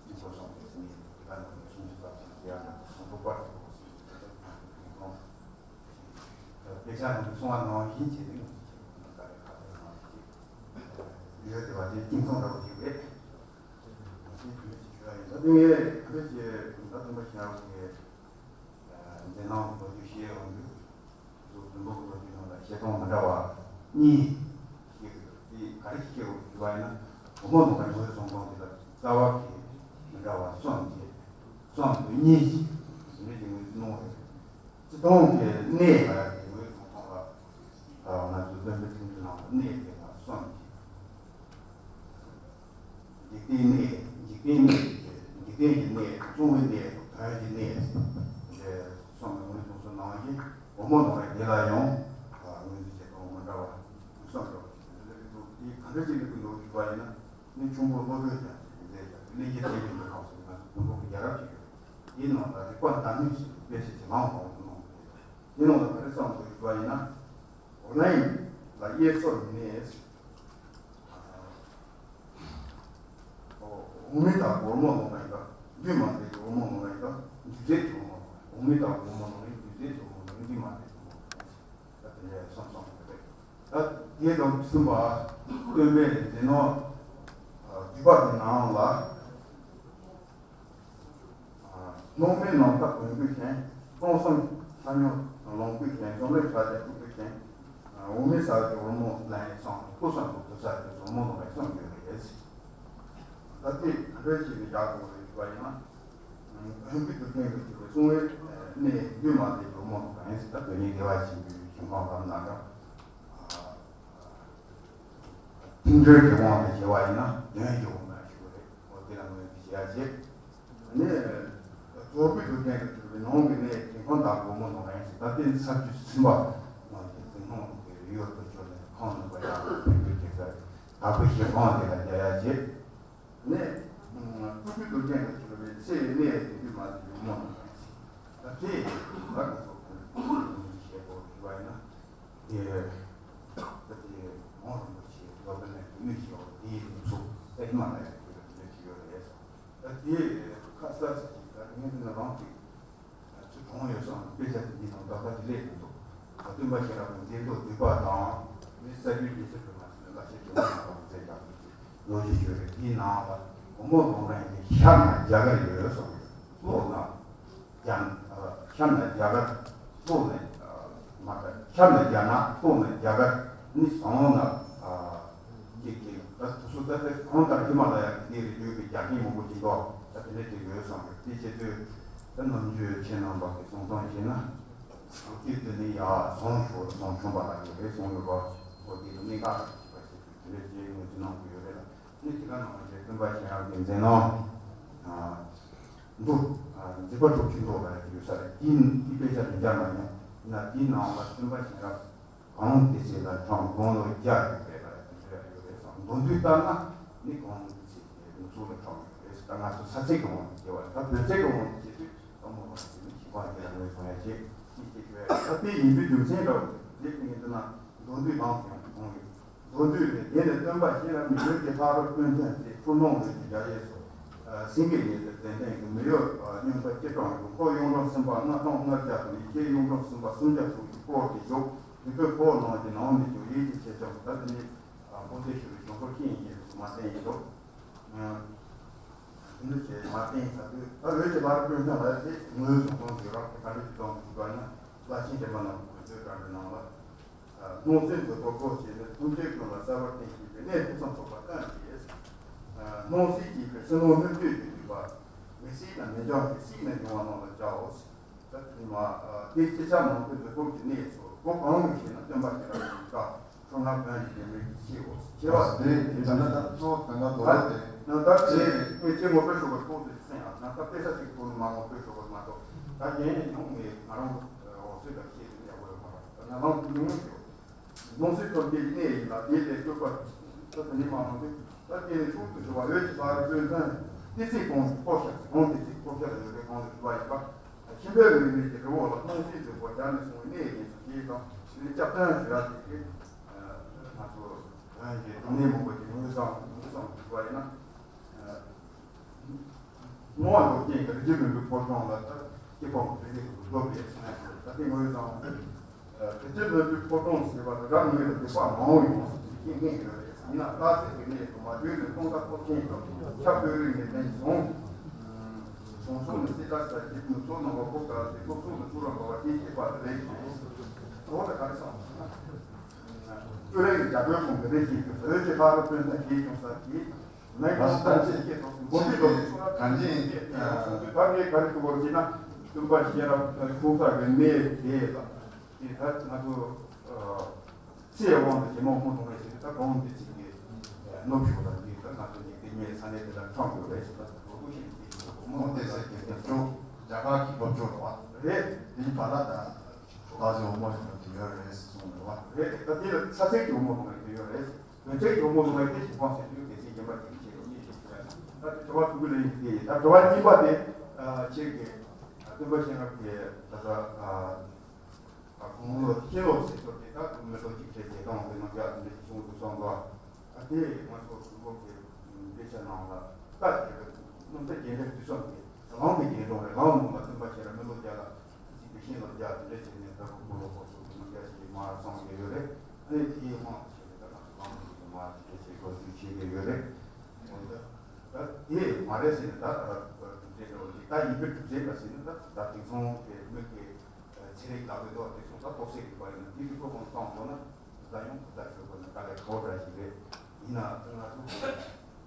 ཀྱིས་སྐུ་གསུངས་པའི་སེམས་ཉིད་དེ་ག་ནང་བཞིན་སུམ་ཅུ་རྩ་གསུམ་ཟེར་ཡག་ནང་དུ་སོང་ཐུབ་པ་དེ་ཁོ་སོང་དེ་ཚོ་ང་ཚོ་ཁྱིམ་ཚང་དཔེ་ཆ་ནང་དུ་གསུངས་པ་ནང་བཞིན་བྱས་ཏེ་ང་ཚོ་ཁྱིམ་ཚང་ལྟ་རེ་ཁ་ཐོན་གནང་ཞིག་ཡོད་དེ་བ་དེ་ཁྱིམ་ཚང་འདྲ་བོ་ཞིག་རེད། ད་དུང་ངས་ག་རེ་ཞིག་ད་དུང་མ་ཤེས་ཡག་གི་མཛད་རྣམ་ལོ་རྒྱུས་ཤེས་ཡོང་དུས། གཙོ་བོ་བོན་པོ་གི་ལོ་རྒྱུས་ནང་ལ་བཤད་སྟངས་མི་འདྲ་བ་གཉིས་ཤེས་དགོས། དེ་ག་རེ་ཤེས་དགོས་ཞུ་བ་ཡིན་ན། བུ་མོ་ནང་པའི་ངོས་བཟུང་སྟངས་དེ་ལ་རྩ་བ་གི་མི་འདྲ་བ་གསུམ་བྱས། གསུམ་དུ་གཉིས་ཤིག་ཟིན་རེ་གི་ངོས་སུ་གནང་བ་རེད། སྤྱི་སྟངས་ཀྱི་གནས་ལ་ཡང་དེ་ངོས་བཟུང་སྟངས་ལ། ང་ཚོ་བློན་པོའི་ཁྲིམས་སྒྲིག་ནང་ལ་གནས་དེ་ལ་གསུམ་བྱས། འཇིག་རྟེན་གནས། འཇིག་རྟེན་གནས་ཀྱི་འཇིག་རྟེན་གྱི་གནས། གསུང་བའི་གནས། དོན་གྱི་གནས། འདི་གསུམ་ངོས་བཟུང་སོ་ནང་བཞིན་བུ་མོ་ནང་བའི་འདི་ལ་ཡང་ངོས་འཛིན་བྱེད་སྟངས་མི་འདྲ་བ་གསུམ་འདྲ་བ་ཞིག་འདི་འདི་ག་འདྲ་ཅིག་ནས་ཀུན་ཏུ་ཞུ་བ་ཡིན་ན། ནི་ཆུང་པོ་སློབ་དཔོན་ཀྱང་ཞིག་མཛད་ཀྱང་གླིང་རྗེ་བསྟན་པའི་ལུགས་ཁག་སོགས་ང་ཚོ་བོན་པོ་གི་རྒྱལ་རབས་ཅིག་ཡོད། དེའི་ནང་ལ་རིག་པ་འདམ་མིན་ཞིག་དཔེ་ཆ་ཇེ་མང་མང་དུ་གནང་བ་རེད། དེའི་ནང་ལ་ག་རེ་གསུངས་འདུག་ཞུ་བ་ཡིན་ན། འོ་ལན་ལ་དབྱེ་སོར་ནས། འོག་མིན་དང་སྒོར་མོ་ནོར་ལ་ཡིན་པ། འདུས་མ་བྱས་ཀྱི་འོག་མོ་ནོར་ལ་ཡིན་པ། འདུས་བྱས་ཀྱི་འོག་མོ་ནོར་ལ་ཡིན་པ། འོག་མིན་དང་སྒོར་མོ་ནོར་ལ་ཡིན། འདུས་བྱས་ཀྱི་འོག་མོ་ནོར་ལ་ཡིན། འདུས་མ་བྱས་ཀྱི་འོག་མོ་ནོར་ལ་ཡིན། ད་དེ་འདྲའི་གསུམ་གསུམ་པ། སྟོན་པའི་མཛད་རྣམ་བསྡུས་པ་གི་ནང་ལ། སྣང་མེད་ནམ་མཁའ་བོན་སྐུ་ཞེས། སྟོང་གསུམ་ཆ་སྙོམས་ལོངས་སྐུ་ཞེས། འཛམ་གླིང་ཕྱག་རྒྱ་སྤྲུལ་སྐུ་ཞེས། འོག་མིན་ས་ཡི་འོག་མོ་ལ་ཡིན་གསུངས། སྐུ་གསུམ་དུ་བསྡུ་ས་དེ་ཚོ་མོ་ལོ་བའི་གསུམ་ཡོད་རེད། ད་ལྟའི་ག་འདྲ་ཞིག་ནས་རྒྱག་དགོས་རེད་ཞུ་བ་ཡིན་ན། བོན་སྐུ་དུ་བསྟན་དུ་གྱུར་པའི་གསུང་བའི་གནས་འདུས་མ་བྱས་འོག་མོ་ལ་ཡིན། ད་དོན་གཉིས་བདེ་བ་ཆེན་པོའི་ཞིང་ཁམས་ལམ་ན་འདྲ། ཐིམ་འགྲོལ་གྱི་དབང་དུ་བྱས་པ་ཡིན་ན་དོན་གྱི་དབང་དུ་ཞུ་བ་རེད། འོ་དེ་ལ་ངོས་འཛིན་བྱེད་ཡ་བྱེད། ནས། རྫོགས་པའི་དུས་རྟེན་དུ་གྱུར་པའི་ནང་གི་གནས་ཀྱི་ཁོང་དང་སྒོ་མོ་ནང་ཡིན་ཞིང་། ད་ལྟའི་ས་བཅུ་ཚན་པ་ནང་གི་ཚིག་སྣང་གི་ཡུལ་དུ་གྱུར་ནས་ཁོང་ནང་པ་ཡང་ཕན་ཚུན་སྐྱེ་ས་རེད། དག་པའི་ཞིང་ཁམས་དེ་ལ་རྒྱ་ཡ་བྱེད། ནས། སྤྲུལ་པའི་དུས་རྟེན་དུ་གྱུར་པའི་ཚེ་ཡི་གནས་དེ་འདུས་མ་བྱས་འོག་མོ་ནང་ཡིན་ཞིང་། ད་དེ་ལ་ང་ཚོ་ཁོང་ལ་ངོས་འཛིན་བྱེད་དགོས་ཞུ་བ་ཡིན་ན། དེ། ད་དེ་མོ་རིན་པོ་ཆེ་རྫོགས་པའི་གནས་ཀྱི་དབུས་ཀྱི་འོག་དེའི་ལུགས་སུ་ཏེ་ཧི་མ་ལ་ཡ་གི་ལུགས་ཀྱི་ཡོད་རེད་སོ། ད་དེ་ཁ་གསལ་ས་ཅིག་ད་ངས་འདི་ན་རང་གི་ཚུལ་གང་ཡོད་སོང་དཔེ་ཆ་དེ་འདི་ནང་ད་ལྟ་དེ་ལས་མི་འདུག་ད་སྟོན་པ་ཤེས་རབ་ཀྱི་མཛད་འཕྲིན་བསྡུས་པ་དང་མི་གསར་བརྗེའི་རྒྱལ་སྲིད་སྒྲོལ་མ་ཟེར་ནས་བླ་ཆེན་ཇོ་བོ་རྣམ་པ་མཛད་ཀྱང་མི་བྱེད་ལོ་རྒྱུས་ཡོད་རེད། དེའི་ནང་ལ་སྒོ་མོ་ལོང་རན་གྱི་ཤར་ན་རྒྱ་གར་ཡོད་སོང་། ལྷོ་ན། རྒྱ། ཤར་ན་རྒྱ་གར། ལྷོ་ན། མ་གཏོགས་ཤར་ན་རྒྱ་ནག་ལྷོ་ན་རྒྱ་གར་ནི་བཟང་ན། ཅིག་ཅིག་ད་དུ་སུ་ད་ལྟ་གང་ལྟར་ཧི་མ་ལ་ཡ་གི་འདི་རུ་ཡོད་པའི་རྒྱ་རྒན་མང་པོ་ཅིག་འདུག་ད་དེ་འདྲ་ཅིག་ཡོད་བསམ་ཡོད། དེ་བྱེད་དུས་ད་ནམ་རྒྱུན་ཁྱེད་རྣམ་པ་གི་གསུང་སྟངས་བྱས་ན། ཨོ་དེ་དེ་ནི་ཡ་བཟང་ཤོར་བཟང་ཆུང་པ་ལ་ཡོད་རེད་གསུང་ཡོད་པ། ཨོ་དེ་ནི་གནད་འགག་ཅིག་པ་ཞིག་དེ་འདྲ་ཅིག་ངོས་འཛིན་གནང་གི་ཡོད་རེད་ལ། ནི་དེ་ག་ནང་བཞིན་སྟོན་པ་ཤེས་རབ་ཀྱི་མཛད་རྣམ། འདུ། འཇིགས་པ་དྲུག་ཅུ་འདུ་ལ་ཡོད་ས་རེད། དེའི་དེའི་དཔེ་ཆ་དེ་སྦྱར་མ་མྱོང་ན། དེའི་ནང་ལ་སྟོན་པ་ཤེས་རབ་གང་དེ་ཚེ་ལ་འཁྲུངས། དགུང་ལོ་བརྒྱ་ཡོད་རེད་ལ་དེ་འདྲ་ཡོད་རེད་བསམ། མདོ་འདུས་ལྟར་ན་ནི་གང་དེ་ཚེ་དེ་ནུབ་ཕྱོགས་ལ་འཁྲུངས་ཡོད་རེད། ད་ང་ཚོ་ས་ཚིགས་ཀྱི་དབང་དུ་བྱས་པ་རེད། ད་བོད་ཚིགས་ཀྱི་དབང་དུ་བྱས་དུས་ད་མོ་བ་དེ་ནི་ཞིག་པ་དེ་ལ་ངོས་བཟུང་ཡ་བྱེད་ཅིག་ཅིག་ཞུ་ཡ། ད་དེ་ཡིན་པའི་རྒྱུ་མཚན་འདྲ་བོ་དེ་ངས་འདི་ན་མདོ་འདུས་ལམ་ཡང་མཐོང་ཡོད། མདོ་འདུས་ནས། དེ་ནས་སྟོན་པ་ཤེས་རབ་མི་ཡུལ་གྱི་ལྷ་རབ་ཀུན་ལྡན་ཚེ་ཁྲོ་ནོར་ལས་ཀྱི་རྒྱ་ཡས་སོ། སེང་གེ་ཉིད་དུ་ལྡན་ལྡན་གྱི་མི་གཡོ་སྙིང་པ་སྐྱེ་གྲོང་གི་འཁོར་གཡུང་དྲུང་སེམས་དཔའ་ལྔ་སྟོང་ལྔ་བརྒྱ་དང་ཡི་གེ་གཡུང་དྲུང་སེམས་དཔའ་སུམ་བརྒྱ་དྲུག་གི་སྐོར་གྱི་བཞུགས། མི་བོས་འཁོར་ནང་གི་ནང་མི་བྱུང་ཡིད་ཀྱི་ཆེ་ཆུང་ད་དེ་ནི་མདོ་སྡེ་ཞུ་བའི་བྱུང་ཁུངས་ཤེས་ཡིན་ཞེས་མ་བསྟན་ཡིན་འདུག་དེ་འདྲ་བྱས་མ་བསྟན་ཚར་དུས། ད་བོད་ཀྱི་བླ་སྤྲུལ་ཀུན་ལ་དེ་ངོས་བཟུང་གཏོང་དགོས་རོགས། དེ་ག་འདྲ་ཞིག་གཏོང་དགོས་པ་ཡིན་ན། བླ་ཆེན་སྡེ་པ་རྣམས་ཀྱིས་བོད་དོན་བཀའ་འདྲི་གནང་ལ། སྣང་སྲིད་མཛོད་ཕུག་སྐོར་བྱས་ནས་ཐུགས་རྗེ་ཀུན་ལ་གསལ་བར་བསྟན་ཞེས་པའི་གནས་ཕུན་སུམ་ཚོགས་པ་བསྟན་ཏེ། སྣང་སྲིད་ཀྱི་ཕུད་ཕྱི་ནང་སྣོད་བཅུད་ཀྱི་སྒྲིབ་པ། མི་སྲིད་ན་མི་འབྱུང་སྟེ། སྲིད་ན་འབྱུང་བ་རྣམས་ལ་བྱའོ། ད་དེ་ནི་མ་དེ་སྤྱི་ཁྱབ་ནང་དུ་མཛོད་ཕུག་གི་གནས་སོ། སྒོ་གང་གིས་ཕྱེ་ན་སྟོན་པ་ཤེས་རབ་ཀྱི་བཀའ། ཁྲོམ་ན་བོན་གྱི་ལྡེ་མིག་གིས་ཕྱེའོ། ཕྱེ་བ་དེ་དེ་ད་ལྟ་ད་གཙོ་བོ་དོན་དག་རྡོ་རོ་དེ། ད་ད་དེ་ངས་ཅི་ངོ་སྤྲོད་ཞུ་བར་ཐུགས་སུ་ཆུད་ཡང་ན། ད་དཔེ་ཆ་ཞིག་ཐོག་ནས་མ་ངོ་སྤྲོད་ཞུ་བར་མ་གཏོགས། ད་གཞན་ཡང་ཉུང་ངས་ང་རང་འོ་ཚོད་དང་ཤེས་ཏེ་ཡག་པོ་ཡོད་མ་རེད། ད་ང་རང་ཉུང་ངུ་ཞུ། སྣང་སྲིད་ཐོབ་བྱེད་ཀྱི་གནས་ཡིན་ལ། དེའི་ལས་བསྐོས་པ་ད་དེ་ནི་མ་ནོར་ཏེ། ད་དེ་ནི་ཤུགས་སུ་ཞུ་བ། འོད་ཀྱི་ལྷ་རུ་སྤྲུལ་མཚན་ཏི་སེ་གོང་གི་ཕོ་ཤ་གོང་ཏི་སེ་ཕོ་ཤ་ལ་ཡོད་པའི་གོང་དུ་ཞུ་བ་ཡིན་པ། ཤིང་བལ་རི་ནས་ཀྱི་རི་བོ་ལ་སྣང་སྲིད་དུ་སྒོ་རྒྱབ་ནས་སོང་བའི་གནས་ཡིན་ཟེར། དེའི་དང་དེ་ནི་སྐྱབས་སྟོན་ཞུ་ཡ་དེ་གི་ང་ཚོ་རང་གི་སྡུག་བསྔལ་མང་པོ་ཅིག་ངོས་བཟུང་ངོས་བཟུང་ཞུ་བ་ཡིན་ན། སྣང་བ་འགྲོ་རྐྱེན་གྱི་རི་རྒྱུད་མུན་པའི་ཕོ་བྲང་ལ་ད་སྐྱེ་ཕོ་མོ་དེ་ཚོས་བཟོ་བའི་སོང་ཡ། ད་དེ་ངོས་བཟུང་། རི་རྒྱུད་མུན་པའི་ཕོ་བྲང་ཟེར་བ་དེ་རབ་ངོས་ལ་སྡིག་པ་མང་བོ་ཡོང་ཟེར་གྱི་རྐྱེན་ངེས་ཡོད་རེད། ཡིན་ན་ལྟ་ཟེར་གྱི་གནས་སུ་མ་བྱོན་ནས་སྟོང་ཁ་ཐོབ་ཆེན་དང་ཁྱབ་སྤེལ་རིགས་ནས་ལན་བཟུང་། བྱང་ཕྱོགས་ནས་སྲིད་དར་ས་འཇིགས་མི་ཚོགས་རྣམ་པ་ཕོག་དཀའ་སྟེ། ཕྱོགས་སུ་ནས་སུ་ར་འབར་བ་དེའི་སྐྱེས་པ་དེ་ལས་ཀྱི་འོ་ད་ག་རེ་སོང་། སྤྱོད་རིགས་ཀྱི་རྒྱ་གར་གོང་གི་རིགས་ཀྱི་འོད་ཀྱི་ལྷ་རུ་སྤྲུལ་མཚན་གྱིས་ཀྱང་ས་ཀྱི། ལན་གྱི་སྟངས་ཀྱིས་སྐྱེས་སོགས་སུ་མགོ་འདྲི་ལོ་ཚིགས་ལ་གང་ཅི་ད་ངས་ག་རེ་ཞུ་དགོས་ཟེར་ན། སྟོན་པ་ཤེས་རབ་ཁོང་ས་གི་གནས་དེ་ལ་དེ་ད་ང་ཚོ་ཚེ་དབང་དུ་རྗེ་མོ་དབང་དུ་རེད་ཟེར་ཏེ་ད་གོང་དེ་ཚིག་གི་ནོར་ཞུ་བ་དང་དེ་ད་ང་ཚོ་ནི་དེ་ངའི་ས་གནས་དེ་ལ་འཁྲང་དགོས་རེད་ཟེར་ད་ལོ་ཀུ་ཤིང་དེ་ཞུ་བ་མོ་དེ་ཟེར་གྱི་དེ་ཅོ་རྒྱ་གར་གྱི་བབ་ཅོ་རེད་བ། རེད། དེ་ནི་བ་ལ་ད་ད་ཟེ་འོ་མོ་ཞིག་ལ་དེ་ཡོད་རེད་ཟེར་གསུངས་རེད་བ། རེད། ད་དེ་ལ་ས་ཚིགས་ཀྱི་འོ་མོ་ལོང་ཡ་དེ་ཡོད་རེད། དོན་ཚན་གྱི་འོ་མོ་ལོང་ཡ་དེ་ཞིག་ཁོང་ཟེར་དུས་དེ་ཚེ་རྒྱན་པ་དེ་ཆེ་རུ་གཉིས་ཤིག་ཞུ་ཡ་ན། ད་དེ་དྲི་བ་དང་པོ་ལ་ཡིན་གྱི་དེ་ཡིན། ད་དྲི་བ་གཉིས་པ་དེ་ཁྱེད་ཀྱིས་སྟོན་པ་གཤེན་རབ་ཀྱི་ད་ལྟ་དགུང་ལོ་ཕྱི་ལོ་ཟེར་ཚོད་དེ་ད་མི་ལོ་གཅིག་བྱས་རྗེས་གཏོང་དེ་ནང་རྒྱ་དེ་འདྲ་ཞིག་བྱུང་འདུག་བསམ་གོ། ད་དེ་ང་ཚོ་གུས་པོ་གི་དཔེ་ཆ་ནང་ལ་ད་དེ་གི་རྣམ་ཐར་རྒྱན་འདྲ་དུས་བསམ་གྱི་རང་གི་རྒྱན་འདྲ་རེད། རང་ནང་ལ་སྟོན་པ་ཁྱེད་རང་མི་ལོ་བརྒྱ་ལ། ཅིག་དེ་བཞིན་ལ་རྒྱ་དེ་འདྲ་བྱས་ནས་ད་ཁོ་ཁོ་ལོ་ཁོ་ཚོ་གི་མི་རྒྱ་ཞིག་མར་སོང་གི་ཡོད་རེད། ཨ་ནི་དེའི་དབང་དུ་བྱས་ནས་ད་ང་ཚོ་གང་ཚོ་ཞིག་མར་དེ་འདྲ་བྱས་གོ་ཚུལ་བྱེད་ཀྱི་ཡོད་རེད། འོན་ཏེ་ད་དེ་མ་རེད་ཟེར་ནས་ད་གྲུབ་ཚུལ་འདྲ་བོ་ཅིག་ད་ཡིན་པའི་གྲུབ་ཚུལ་ལ་ཟེར་ན་ད་ད་དེང་སང་གི་མི་གི་ཚན་རིག་ལག་ལེན་འདྲ་བོ་དེ་ཚོ་ད་རྟོག་ཞིབ་ཡིན་པ་ཡིན་ན་དེ་རིགས་པོ་གང་བཏང་དགོས་ན་ད་ཡང་ཁོ་ད་ཞོག་པ་ན་དཀའ་ལས་ཁག་པོ་འདྲ་ཞིག་རེད། ཡིན་ན་ང་ཚོ་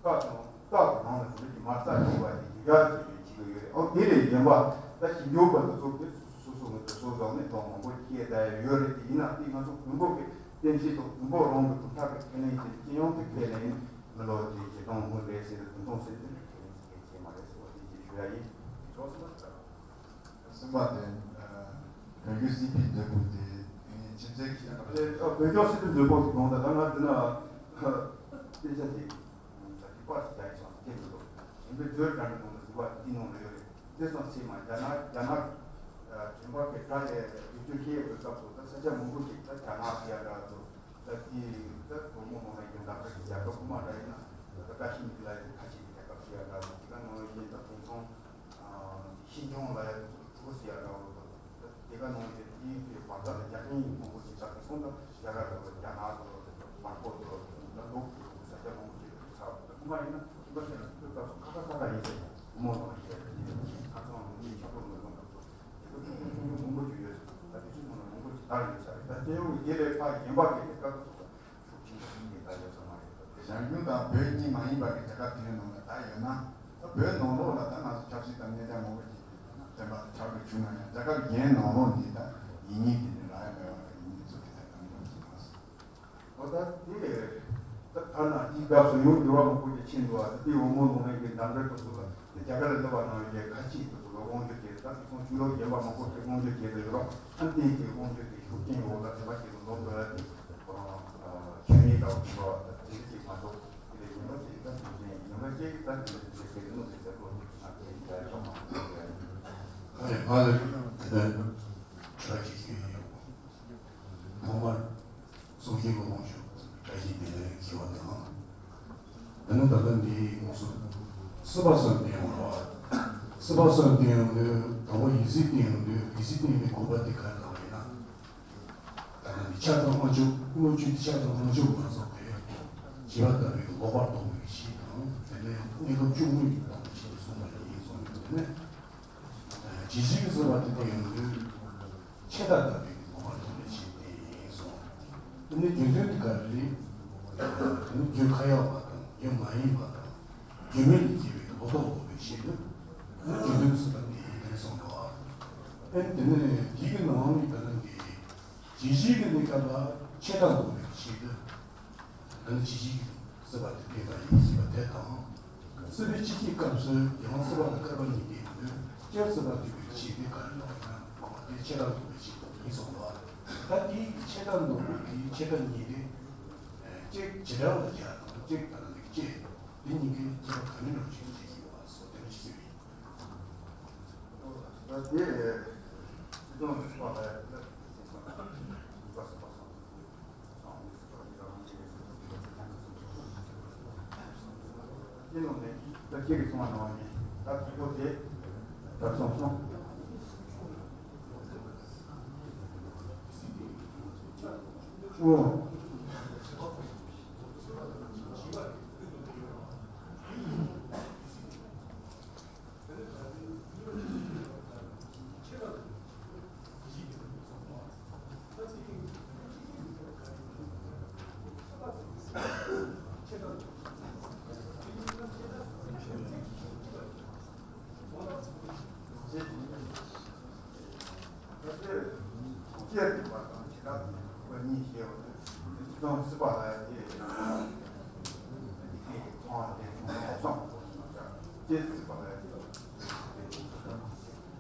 རྟགས་དང་རྟགས་ཀྱི་ནང་ལ་དེ་འདྲ་གྱི་མ་རྩ་ཆེ་བ་དེ་ཞིབ་ཕྲ་བྱས་ནས་བྱེད་ཀྱི་ཡོད་རེད། ཨོ་དེ་ལས་གཞན་པ་ད་ཞིབ་འཇུག་པ་དེ་ཚོ་གིས་སོ་སོ་ངོས་དེ་སོ་སོ་ནས་ཐོག་མང་པོ་སྐྱེས་བསྡད་ཡོད་རེད། དེ་ཡིན་ན་དེ་ང་ཚོ་བོན་པོ་གི་བསྟན་བྱེད་དང་བོན་པོ་རང་གི་གྲུབ་མཐའ་གི་ཁས་ལེན་བྱས་ནས་སྤྱི་ཡོངས་ཀྱི་ཁས་ལེན་མི་ལོ་དེ་བྱེད་སྟངས་དངོས་རེད་ཟེར་ནས་དོན་དུ་ཟེར་དེ་འདྲ་ཁས་ལེན་བྱེད་མཁན་བྱས་མ་རེད་ཟེར་བ་དེ་ཅིག་ཞུ་ཡ་ཡིན། གསུམ་པ་དེ། བོད་བརྒྱུད་སྲིད་པའི་མཛོད་ཕུགས་དེ་ངས་ཁྱིམ་མཚེས་ཀྱི་ཡང་། བོད་བརྒྱུད་སྲིད་པའི་མཛོད་ཕུགས་དེ་གང་ལྟར་ད་ང་འདི་ན་དཔེ་ཆ་དེ་ད་ཅིག་པར་ཞིག་རྒྱག་ཡིན་སོང་སྐྱེས་མི་འདུག་ཡིན་པའི་མཛོད་འདྲ་མི་འདུག་ན་འདི་བ་འདི་ནང་ལ་ཡོད་རེད། དེ་ཙམ་ཚད་མ་རྒྱ་ནག་རྒྱ་ནག་དྲན་པ་གི་དགྲ་ལས་བོད་བརྒྱུད་ཁྱེད་ཡོད་པའི་སྐབས་སུ་ད་ས་ཆ་མང་པོ་ཞིག་ད་རྒྱ་ནག་ཟེར་ཡ་འདྲ་འདུག་ད་དེ་ད་གོར་མོ་མོ་ལ་ཡོང་འདབས་རེད་རྒྱ་གར་དབུ་མ་འདྲ་ཡིན་ན་ད་བཀྲ་ཤིས་མི་ལ་ཡོད་ཁ་ཤས་ཀྱི་རྒྱལ་ཁབ་ཟེར་ཡ་འདྲ་འདུག་དེ་ག་ནང་བཞིན་ད་དེང་སང་། ཤིན་ཅང་ལ་ཡ་དེ་ཚོ་གྲུ་ཟེར་ཡ་འདྲ་བོ་དང་དེ་ག་ནང་བཞིན་དེའི་བར་ཐག་ལ་རྒྱ་ཕན་མང་པོ་ཞིག་ད་དེང་སང་ད་རྒྱ་གར་དང་རྒྱ་ནག་དང་བར་སྐོར་དང་ད་ལོག་དེ་ཚོ་ས་ཆ་མང་པོ་ཞིག་ལ་ཚར་བ་དང་དེ་མ་ཡིན་ན་དེ་འདྲ་ཟེར་ན་དེ་སྐབས་སུ་ཁ་ཁ་ཁ་ཁ་ཡིན་ཟེར་ཡ་མོ་དང་ཡ་ཁ་ཚང་ནང་ནས་ཁྱབ་ལོ་མི་ལོ་སྐབས་སུ་དེ་ཚོ་ཆུང་ཆུང་ཆུང་ཆུང་མང་པོ་ཞིག་ཡོད་ཟེར་ད་དེ་ཚོའི་ནང་ནས་མང་པོ་ཞིག་དར་ཡོད་ས་རེད། ད་དེ་ཡང་དེ་ལས་ཕར་གཞན་པ་གི་དེ་སྐབས་སུ། ཤུགས་ཆེན་པོ་ཞིག་གིས་ད་ཡོད་ས་མ་རེད། རང་སྐྱོང་དང་བོད་གཉིས་མ་ཡིན་པ་གི་རྒྱལ་ཁབ་དེའི་ནང་ལ་ད་ཡོད་ན། ད་བོད་ནང་ལོགས་ལ་ད་ང་ཚོ་ཆབ་སྲིད་དང་གནས་སྟངས་མང་པོ་ཞིག་གི་བསྟན་པ་ཆགས་པའི་བྱུང་ན་ཡང་རྒྱལ་ཁབ་གཞན་ནང་ལོགས་འདི་ད་ཡིན་གཉིས་དེ་འདྲ་རག་ཡ་མེད་པ་གི་ཡིན་གཉིས་ཚོ་དེ་ད་གང་འདྲ་ཞིག་མ་སོང་། ཨོ་ད་དེ་ད་ཐ་ན་དེའི་སྐབས་སུ་ཡང་འགྱུར་བ་མང་པོ་ཞིག་ཕྱིན་འདུག་བ། ད་དེའི་འོལ་མོ་ལུང་རིང་གི་འདམ་རའི་སྐབས་སུ་ལ། དེ་རྒྱ་གར་ལ་སླེབས་པ་ནང་བཞིན་ཁ་ཆེའི་དེ་ཚོ་ལ་དབང་སྒྱུར་བྱས། ད་དེ་ཚོ་ཆོས་ལུགས་གཞན་པ་མང་པོ་ཞིག་དབང་སྒྱུར་བྱས་ཏེ་ཡོད་རོགས། ཨ་ནི་དེའི་དབང་སྒྱུར་དེ་ཤུགས་རྐྱེན་འོག་ལ་དེ་བ་ཞིག་ལ་ལོག་འགྲོ་ཡ་དེ་ཁོ་རང་ཆོས་ཉིད་འདྲ་བོ་ཞིག་འགྲོ་བ་དེ་འདྲ་ཞིག་མ་གཏོགས་དེ་ལས་ཡིན་པ་ཞིག་ད་དུས་ཆེན་ཡིན་པ་ཞིག་ད་དེ་འདྲ་ཞིག་བྱེད་ཀྱི་འདུག་ཟེར་ཁོ་ང་དེ་འདྲ་ཆོག་མ་གཏོགས་ཡ་ཡིན། ཨ་ལས་ང་ལ་དེ་འདྲ་ཁྱོད་ཀྱིས་ཐོག་མར། གསུང་ཆེན་སློབ་དཔོན་མཆོག་བཀྲ་ཤིས་བདེ་ལེགས་ཞུ་བ་དང་། ད་ནི་ད་ལྟ་འདི་ངོ་སོ་སྲིད་པ་གསུམ་བསྟན་ཡོང་ར་བ། སྲིད་པ་གསུམ་བསྟན་ཡོང་དུས་དང་པོ་ཡི་སྲིད་བསྟན་ཡོང་དུས་ཡི་སྲིད་བསྟན་པའི་དགོངས་པ་འདི་ག་རེ་ལབ་པ་ཡིན་ན། ད་ལྟ་འདི་ཕྱག་དང་དབང་ཕྱུག་སྔོན་བཅུད་འདི་ཕྱག་དང་དབང་ཕྱུག་མ་རྫོགས་པས་བྱིས་པ་ལྟ་བུའི་ལོག་པར་རྟོག་པའི་གཞི་དང་དེ་ནས་གནས་སྐབས་བཅུ་གཉིས་ཀྱི་སྟོང་པ་ཞིག་ཏུ་ ནི། ཇི་ཞིག་གི་ཟེར་བ་དེ་དེ་ཡོང་དུས། ཆད་ལྟ་ལྟ་བུའི་ལོག་པར་རྟོག་པའི་ཆོས་དེ་ཡིན་གསུངས། དེ་ནི་རྒྱུ་མཚན་དེ་ག་རེ་རེད། དེ་ནི་རྒྱུ་ཁ་ཡག་པ་དང་རྒྱུ་མ་ཡིན་པ་དང་རྒྱུ་མེད་ལས་སྐྱེས་པའི་ལོག་རྟོག་འགོག་པའི་ཆེད་དུ། དེ་ནི་རྒྱུ་མཚན་ཟེར་བ་དེ་ཡིན་དེ་གསུངས་འདུག་ཨ་ནི་དེ་ནི་དེ་གི་ནང་ནས་ད་ནི་འདི་ཇི་ཞིག་གི་གནས་སྐབས་ལ་ཆད་ལྟ་འགོག་པའི་ཆེད་དུ། དོན་ཇི་ཞིག་སྲིད་པ་དེ་བསྟན་པ་ཡིན་ཞེས་པ་དེ་དང་། སྲིད་པའི་སྤྱི་སྤྱིའི་སྐབས་སུ་ཡང་སྲིད་པ་དང་བསྐལ་པ་གཉིས་ཀྱི་དོན་སྤྱིར་སྲིད་པ་དེ་བའི་ཆེད་དེ་ག་རེ་ལབ་ན་གོང་མ་དེ་ཆད་ལྟ་འགོག་པའི་ཆེད་དུ་ཡིན་གསུངས་པ། ད་དེའི་ཆད་ལྟ་འགོག་པའི་དེའི་ཆད་ལྟ་གཉིས་དེ། གཅིག་བྱེ་བྲག་ལ་སྦྱར་དང་གཅིག་ད་ལ་འདི་སྐྱེ། དེ་གཉིས་ཀའི་ཁྱད་པར་ག་ནས་རང་བཞིན་བྱེད་ཀྱི་ཡོད་པ་སོགས་དེ་ནི་ཅི་ཟེར་བས། ད་དེ་སྲིད་དོན་སྲིད་པ་ལ་སྐྱེ་རྒ་ན་འཆི་དང་བྱེ་བྲག་ཏུ་གཉིས་ཞེས་པ་ནི། དོན་སྲིད་པ་ལ་དེ་ཚོང་དེ་ཚོང་གསུམ། སྐྱེ་སྲིད་པ་ལ་དེ་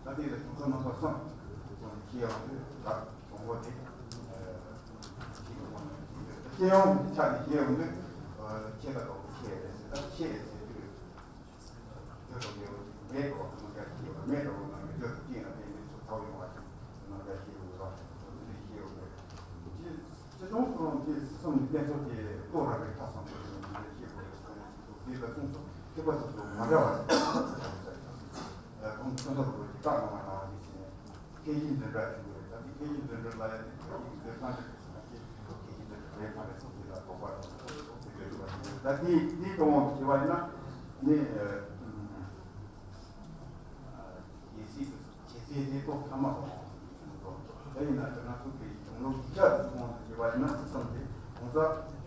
ད་དེ་ལ་བྱུང་ས་རྣམ་པ་གསུམ་ཞེས་པ་ནི་ད་དོན་གོ་དེ། སྤྱི་ཡོངས་ཀྱི་ཆ་ནས་ཤེས་ཡོང་དུས། ཆད་ལྟ་འགོག་པའི་ཆེད་རེད་ཟེར། ད་ཆད་ཟེར་དུས། དེ་རུ་ལེའུ་མེད་འགྲོ་བ་རྣམ་བཞག་ཤེས་ཡོང་བ་མེད་འགྲོ་བ་རྣམ་བཞག་ཅོ་ཏུ་ཅི་ཡང་དེ་མེད་ཚུལ་ཐོག་ཡོང་བ་ཅིག་རྣམ་བཞག་ཤེས་ཡོང་བ་དེ་ཤེས་ཡོང་མེད། ཅི་ཅི་ཅུང་ཀུན་སློང་དེ་སྲིད་གསུམ་གྱི་རྟེན་ཚོགས་ཀྱི་བློ་རག་པའི་ཐབས་སམ་པོ་ཡིན་ནམ་ཤེས་དགོས་རེད་ཟེར་ནས་ཅིག་འདུག་དེ་ལ་གསུངས་སོ། མཁས་པ་སོ་སོ་མ་འདྲ་བ་རེད། ཁོང་ཁོ་ཚོ་རུ་ཅིག་བཀའ་གནང་བ་ནང་བཞིན་བྱས་ནས། ཁས་ཀྱི་འཛིན་གྲྭ་བྱུང་བས། ད་ནི་ཁས་ཀྱི་འཛིན་གྲྭ་ལ་ཡང་ནི་ཁས་ཀྱི་འཛིན་གྲྭ་འདི་རེད་ཟེར་ན། ཁས་ཁས་ཀྱི་འཛིན་གྲྭ་རེད་མ་རེད་སོགས་འདི་ལ་དོགས་པ་དང་དེ་འདྲ་ཡོད་པ་ཡིན། ད་འདི་འདི་གང་བྱས་པ་ཡིན་ན་ནི། ཡེ་སྲིད་དུ་བྱེད་ཚེ་དེ་ཐོག་ཐ་མ་དང་། ད་ཡིན་ན་དེ་ང་ཚོ་གི་གཞུང་ལུགས་ཡིག་ཆ་དུ་གང་དུ་བྱས་པ་ཡིན་ན་སྲིད་གསུམ་དེ་གོང་ས་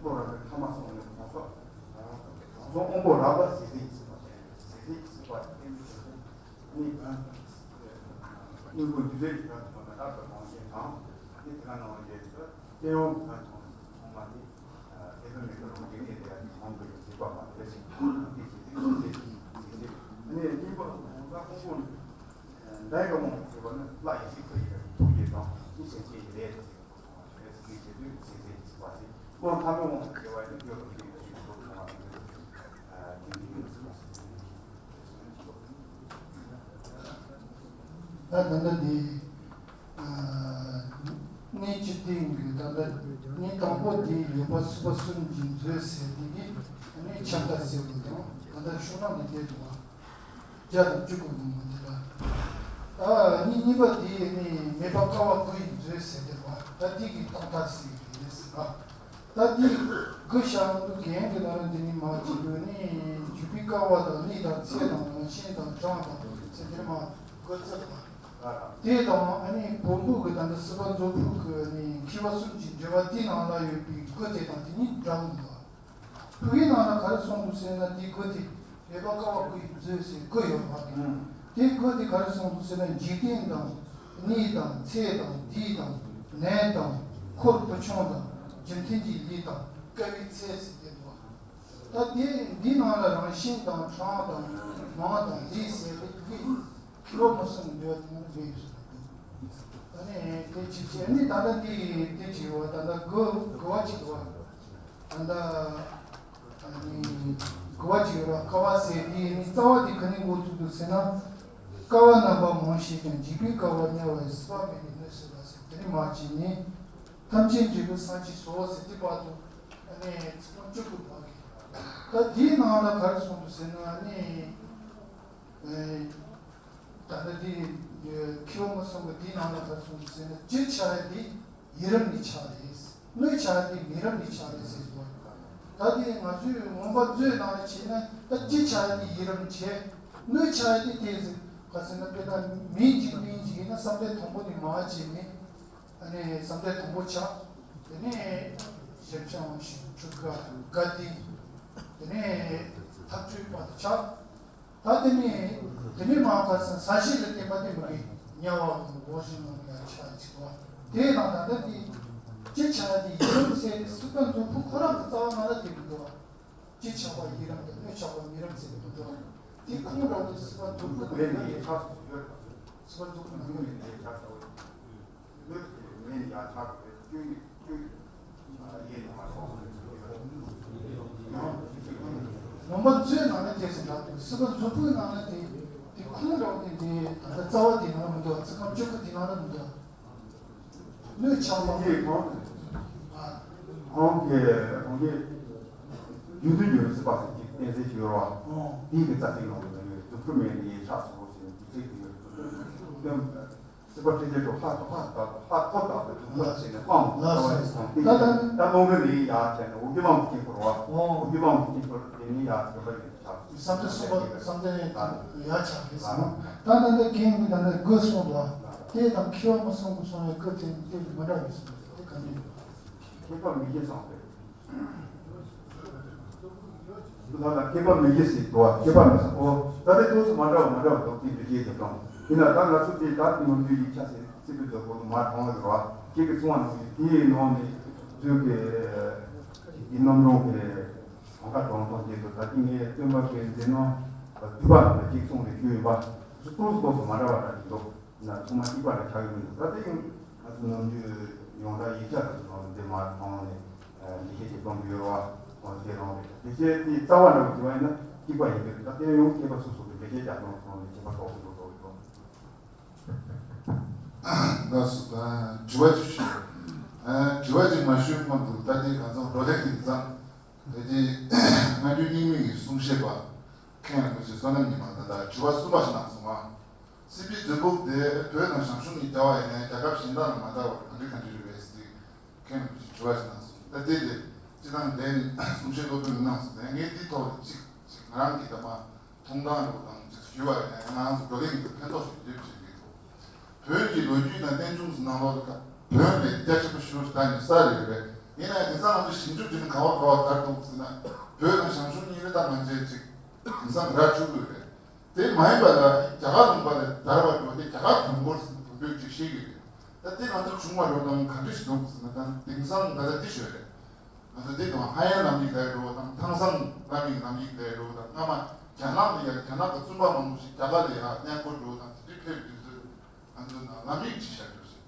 བློ་རབ་ཏུ་ཐ་མ་སོང་ནས་གོང་ས་གོང་ས་དབང་པོ་རབ་ལ་ཟེར་ཚེ་ཡིན་ཟེར་བ་དེ་ཟེར་ཚེ་ཡིན་ཟེར་བ་དེ་ནི། ནི་གང་། དངོས་པོ་འདུས་ཚད་ཀྱི་གང་དུ་མ་ན་རབ་ཏུ་མང་ཆེན་དང་། ནི་དེ་ག་ནང་བཞིན་དུ་སྟེང་འོག་གི་གང་དང་ཚང་མ་ནི། དེ་ཚོ་མི་ཚོ་རང་གི་གནས་དེ་ཡང་མང་པོ་ཡོད་ཟེར་བ་མ་རེད་ཟེར། དེ་བྱེད་དུས་ཟེར་ཟེར་ཟེར། ནི་གཉིས་པ་གང་ཟག་ཕུང་པོ་ནི། འདའི་ག་མང་ཟེར་བ་ནི་བླ་ཡི་ཚིག་ཐུ་ཡི་ཐུགས་རྗེ་དང་ནི་སེམས་ཅན་གྱི་ལས་དུ་ཟེར་བ་མ་རེད་ཟེར། དེ་བྱེད་དུས་ཟེར་ཟེར་ཟེར་བ་ཟེར། ཀུན་ཐ་མའི་དབང་དུ་བྱས་པ་ཡིན་ན་རྒྱུ་དང་རྐྱེན་གྱི་རྒྱུ་ཚོགས་ཚང་བ་དང་། ད་ད་ལྟ་འདི། གནས་སྤྱིར་བསྟན་གྱི་ད་ལྟ་གནས་དང་པོ་དེ་ཡོད་པ་སྲིད་པ་གསུམ་གྱིས་མཛོད་ཟེར་དེ་གི་གནས་ཁྱབ་བརྡལ་ཟེར་བ་དང་། ད་ལྟ་ཤོག་ནང་དུ་བསྡད་འདུག་བ། བརྒྱ་དང་བཅུ་དགུ་གི་མོ་འདི་ལ། ད་གནས་གཉིས་པ་དེ་ནི་མེད་པ་ཀ་བ་དགུ་ཡི་མཛོད་ཟེར་དེ་བ། ད་དེ་གི་རྟགས་མཐའ་ཟེར་གི་རེད་ཟེར་བ། ད་འདི་དགུ་བཞག་འདུག་རྒན་གྱི་ནང་ལ་འདི་ནི་མ་བྱེད་དུས་ནི་འཇུག་པའི་ཀ་བ་དང་གནས་དང་ཚེ་དང་རང་བཞིན་དང་གྲངས་དང་ཚེ་འདིར་མ་དགུ་བརྩི་བ། དེ་དང་ཨ་ནི་བོན་པོ་གི་ད་ནི་སྲིད་པ་མཛོད་ཕུག་གི་ནི་མཁས་པ་གསུམ་གྱི་འགྲེལ་པ་དེའི་ནང་ལ་ཡོད་པའི་དགུ་དེ་དང་དེ་གཉིས་འདྲ་བོ་འདུག་ཕུག་གི་ནང་ལ་ག་རེ་གསུངས་འདུག་ཟེར་ན། དེ་དགུ་དེ་མེད་པ་ཀ་བ་དགུ་ཡི་མཛོད་ཟེར་དགུ་ཡོད་པ་དེ། དེ་དགུ་དེ་ག་རེ་གསུངས་འདུག་ཟེར་ན། འཇིག་རྟེན་དང་། གནས་དང་། ཚེ་དང་། དུས་དང་། ནད་དང་། འཁོར་བུ་ཆུང་དང་། རྒྱུ་མཐུན་གྱི་ལུས་དང་། བསྐལ་པའི་ཚེ་ཟེར་དེ་འདུག་ད་དེ་འདིའི་ནང་ལ་རང་བཞིན་དང་། གྲངས་དང་། མིང་དང་། ལུས་ཟེར་དེ་དགུ་མཁས་པ་མི་གསུམ་འདུས་པ་དེ་ནང་ལ་འདུས་ཡོད་ཟེར་འདུག་ད་ནི་དེ་ཅིག་བྱས་ནས་ད་ལྟ་འདི་དེ་ཅིག་བ། ད་ལྟ་དགུ་དགུ་བ་ཅིག་བ། ད་ལྟ་ཨ་ནི་དགུ་བ་ཅིག་ཡོད་ར། ཀ་བ་ཟེར་དེ་ནི་རྩ་བ་དེ་ག་ནས་འགོ་བཙུགས་འདུག་ཟེར་ན། ཀ་བ་རྣམ་པ་མང་ཞེས་ཀྱང་། འཇིག་པའི་ཀ་བ་དམྱལ་བ་ཡི། སྲིད་པ་མེད་པའི་གནས་སུ་ལ་ཟེར། དེ་ནས་མར་བྱས་ནས་ཐམས་ཅད་འབྲས་བུ་སངས་རྒྱས་སོ་ཟེར་དེ་བར་དུ་ཨ་ནི་ཚིག་རྐང་བཅུ་དགུ་བག་གི། ད་དེའི་ནང་ལ་ག་རེ་གསུངས་འདུག་ཟེར་ན། ཨ་ནི། ཨེ། ད་ལྟ་འདི་མཁས་པ་མི་གསུམ་གྱིས་འདིའི་ནང་ལ་ག་རེ་གསུངས་འདུག་ཟེར་ན། སྤྱིར་ཆགས་ཡ་དེ་ཡུལ་རིས་ནས་ཆགས་རེད། གནོད་ཆགས་ཡ་དེ་མི་རིས་ནས་ཆགས་རེད་ཟེར་གོ། ད་དེ་ང་ཚོའི་མངོན་པ་མཛོད་ནང་ལ་བྱས་ན། ད་སྤྱིར་ཆགས་ཡ་དེ་ཡུལ་རིས་བྱས། གནོད་ཆགས་ཡ་དེ་དེ་ཟེར་ ཁ་སང་ན་དཔེར་ན་མིང་གཅིག་མིང་གཅིག་ཡིན་ན་བསམ་གཏན་དང་པོ་ནས་མར་བྱས་ནས། ཨ་ནི་བསམ་གཏན་དང་པོ་ཆགས། དེ་ནས་ཞབས་ཀྱང་ཆུ་དགའ་དགའ་ལྡན། དེ་ནས་ཐག་ཆོད་པ་དེ་ཆགས། ད་དེ་ནས་དེ་ནས་མར་ཁ་སང་ས་གཞི་ལ་བརྟེན་པ་དེ་མི་དགེ་དམྱལ་བ་དང་འོག་གཞན་ནང་ཡང་ཆགས་ཅིག་བ། དེ་ནང་ད་ལྟ་དེ་ཅི་ཆགས་དེ་ཡིན་རུང་ཟེར་ནས་སྲིད་པ་མཛོད་ཕུགས་ཁོ་རང་གི་རྩ་བ་ནང་ལ་དེ་མི་འདུག་བ། ཅི་ཆགས་པ་ཡི་རང་དང་སྣོད་ཆགས་པ་མི་རང་ཟེར་ནས་མི་འདུག་བ། དེ་ཁུངས་འདྲ་བོ་དེ་སྲིད་པ་མཛོད་ཕུགས་ནང་ལ་ཡོད། སྲིད་པ་མཛོད་ཕུགས་ནང་ལ་ཡོད། ངོ་མ་མཛོད་ནང་ན་དེ་ཟེར་འདྲ་འདུག་སྲིད་པ་མཛོད་ཕུགས་ནང་ན་དེ། དེ་ཁུངས་འདྲ་བོ་དེ་འདི་ད་ལྟ་རྩ་བ་དེ་ནང་ལ་མི་འདུག་ཚིག་རྐང་བཅུ་དགུ་དེ་ནང་ལ་མི་འདུག་སྣོད་ཆགས་པ། ཁོང་གིས་ཁོང་གིས་ཁོང་གིས་རྒྱུ་མཐུན་ཡོད་སྲིད་པ་ཟེར་གྱི་གཏན་ཚིགས་ཡོད་ར། དེའི་གི་རྩ་ཚིག་ནང་དུ་ཡོད། མཛོད་ཕུགས་མེད་ནི་ཡེ་ཆགས་སོ་ཟེར་ནས་རྒྱུ་ཚིག་དེ་ཡོད། སྲིད་པ་འཕྲལ་བྱེད་དུ་ལྷ་ཐོ་ལྷ་ཐོ་ལྷ་ཐོ་དག་པའི་གཟུགས་ལ་བྱས་ནས་སྤང་ལ་སོང་སྟེ། ད་ལྟ་ནི་ད་རླུང་རི་ལས་ཡར་བྱས་ནས་འོ་བརྒྱལ་མང་དུ་སྐྱེས་པ་རེད་བ། འོ་བརྒྱལ་མང་དུ་སྐྱེས་པ་དེ་ནི་ཡར་བྱས་པ་ཡིན་ཆགས། བསམ་གཏན་གསུམ་པ་བསམ་གཏན་ཡར་ཆགས་རེད་ཟེར་ན། ད་ལྟ་འདི་རྒན་གྱིས་ད་ལྟ་དགུ་གསུངས་འདུག་དེ་དང་མཁས་པ་མ་གསུངས་དགུ་གསུངས་པའི་སྐབས་དེ་དེ་མི་འདྲ་བའི་གསུངས་འདུག་དེ་ག་ནས་ཡོད། མཁས་པ་མི་དགེ་གསུངས་པས། ལ་ལ་མཁས་པ་མི་དགེ་ཟེར་འདུག་མཁས་པ་མི་ཟེར། ཨོ། ད་དེ་ཏོག་ཙམ་མ་འདྲ་བ་མ་འདྲ་བ་འདུག་དེ་འདྲ་བཤད་ཀྱི་དང་། ཡིན་ན་ད་ང་ཚོ་དེ་ད་དེ་ནང་དུ་ཡིག་ཆ་ཟེར་སྲིད་པའི་མཛོད་ཁོ་ན་མ་མཐོང་ཡོད་ར། ཁྱེད་ཀྱིས་གསུང་བ་ནང་བཞིན་དེའི་ནང་ནས་བཙུན་གྱི་དེ་རྣམ་རོལ་གྱི་གང་ག་གྲོང་ཐོག་དེ་ཚོ་ད་ཐེངས་ངས་སྟོན་པ་གི་མཛད་རྣམ་བསྡུས་པ་ནང་ལ་ཅིག་གསུངས་ནས་ཞུས་ཡོད་པ། ཏོག་ཙམ་ཏོག་ཙམ་མ་འདྲ་བ་འདྲ་ཞིག་འདུག་ན་ཚང་མ་གཅིག་པ་ལ་ཆགས་ཡོད་མི་འདུག་ད་དེ་ཡང་ང་ཚོ་ནམ་རྒྱུན་ཡོངས་གྲགས་ཡིག་ཆ་དང་ཚོ་ནང་དུ་འདི་མ་མཐོང་ནས་འགྲེལ་བཤད་ཅིག་གཏོང་གི་ཡོད་ར། ཁོང་ཚོ་དེ་རང་རེད། འགྲེལ་བཤད་དེ་རྩ་བ་འདྲ་བོ་ཞིག་བ་ཡིན་ན་གཅིག་པ་ཡིན་གྱི་རེད། ད་དེ་ཡང་མཁས་པ་སོ་སོ་གི་འགྲེལ་བཤད་རྒྱག་སྟངས་ཐོག་ནས་ཁྱད་པར་ཏོག་ཙམ་འགྲོ་འགྲོ་འགྲོ། ལགས་སོ། ད་དྲི་བ་ཅིག་ཞུ། ཨ། དྲི་བ་ཅིག་མ་ཞུས་གོང་དུ་ད་དེ་གང་ཚང་བགྲོ་གླེང་ཡིན་ཙང་། དེ་དེ་སྔ་འགྱུར་རྙིང་མའི་གསུང་བཤད་པ་མཁན་རིན་པོ་ཆེ་བསོད་ནམས་ཉི་མ་ད་ལྟ་དྲི་བ་གསུམ་པ་ཞིག་གནང་སོང་ང་། སྲིད་པའི་མཛོད་ཕུགས་དེ་བོད་དང་ཞང་ཞུང་གཉིས་བྲལ་བ་ཡིན་ནའི་རྒྱལ་ཁབ་གཞན་དག་ལ་མ་བྲལ་བར་གང་འདྲ་གང་འདྲ་རེད་པས་ཟེར་མཁན་རིན་པོ་ཆེས་དྲི་བ་ཞིག་གནང་སོང་། ད་དེ་དེ་སྤྱི་བཏང་ལན་གསུང་བཤད་སློབ་སྟོན་གནང་སོང་། ད་ངས་འདི་ཐོག་ལ་ཅིག་ཅིག་ང་རང་གི་ད་མ་མཐོང་སྟངས་རེད་དང་ཅིག་ཞུ་བ་ཡིན་ནའི་ང་རང་ཚོ་བགྲོ་གླེང་གི་ཕན་ཐོགས་ཤིག་ཡོད་བྱེད་ཀྱི་འདུག་བོན་གྱི་ལོ་རྒྱུས་དང་རྟེན་འབྱུང་གི་ནང་ལོགས་ལ་བོན་ལས་རྒྱ་ཆེན་པོ་ཞེ་པོ་ཞིག་ད་ནི་ས་རེད་རེད། ཡིན་ནའི་དེང་སང་ང་ཚོ་ཞིབ་འཇུག་བྱས་ནས་ག་བར་ག་བར་དར་འདུག་ཟེར་ན། བོད་དང་ཞང་ཞུང་གཉིས་ལ་ད་ང་ཚོས་ཅིག་དེང་སང་ར་བཅུག་དགོས་རེད། དེ་མ་ཡིན་པ་ལ་རྒྱ་གར་ལུང་པ་ལས་དར་བ་འགྲོ་དེ་རྒྱ་གར་བོན་སྐོར་ཟེར་ནས་བོན་པོས་ཅིག་བཤད་ཀྱི་རེད། ད་དེ་ང་ཚོ་བྱུང་བ་རེད་དང་ག་འདྲ་ཞིག་འདུག་ཟེར་ན། ད་དེང་སང་ད་ལྟ་འདི་ཞོལ་རེད། ང་ཚོ་འདི་དང་ཧ་ཡན་ལམ་ཡིག་ལས་འགྲོ་བ་དང་ཐང་སང་ལམ་ཡིག་ལམ་ཡིག་ལས་འགྲོ་བ་དང་། སྔ་མ་རྒྱ་ནག་ནས་ཡར་རྒྱ་ནག་གི་བཙུན་པ་མང་པོ་ཞིག་རྒྱ་གར་ལ་ཡར་གནས་སྐོར་འགྲོ་བ་དང་དེ་འདྲའི་ཕེབས་དུས་ཚོད་ང་ཚོ་ནང་ལམ་ཡིག་ཅིག་བཞག་འགྲོ་ཞིག་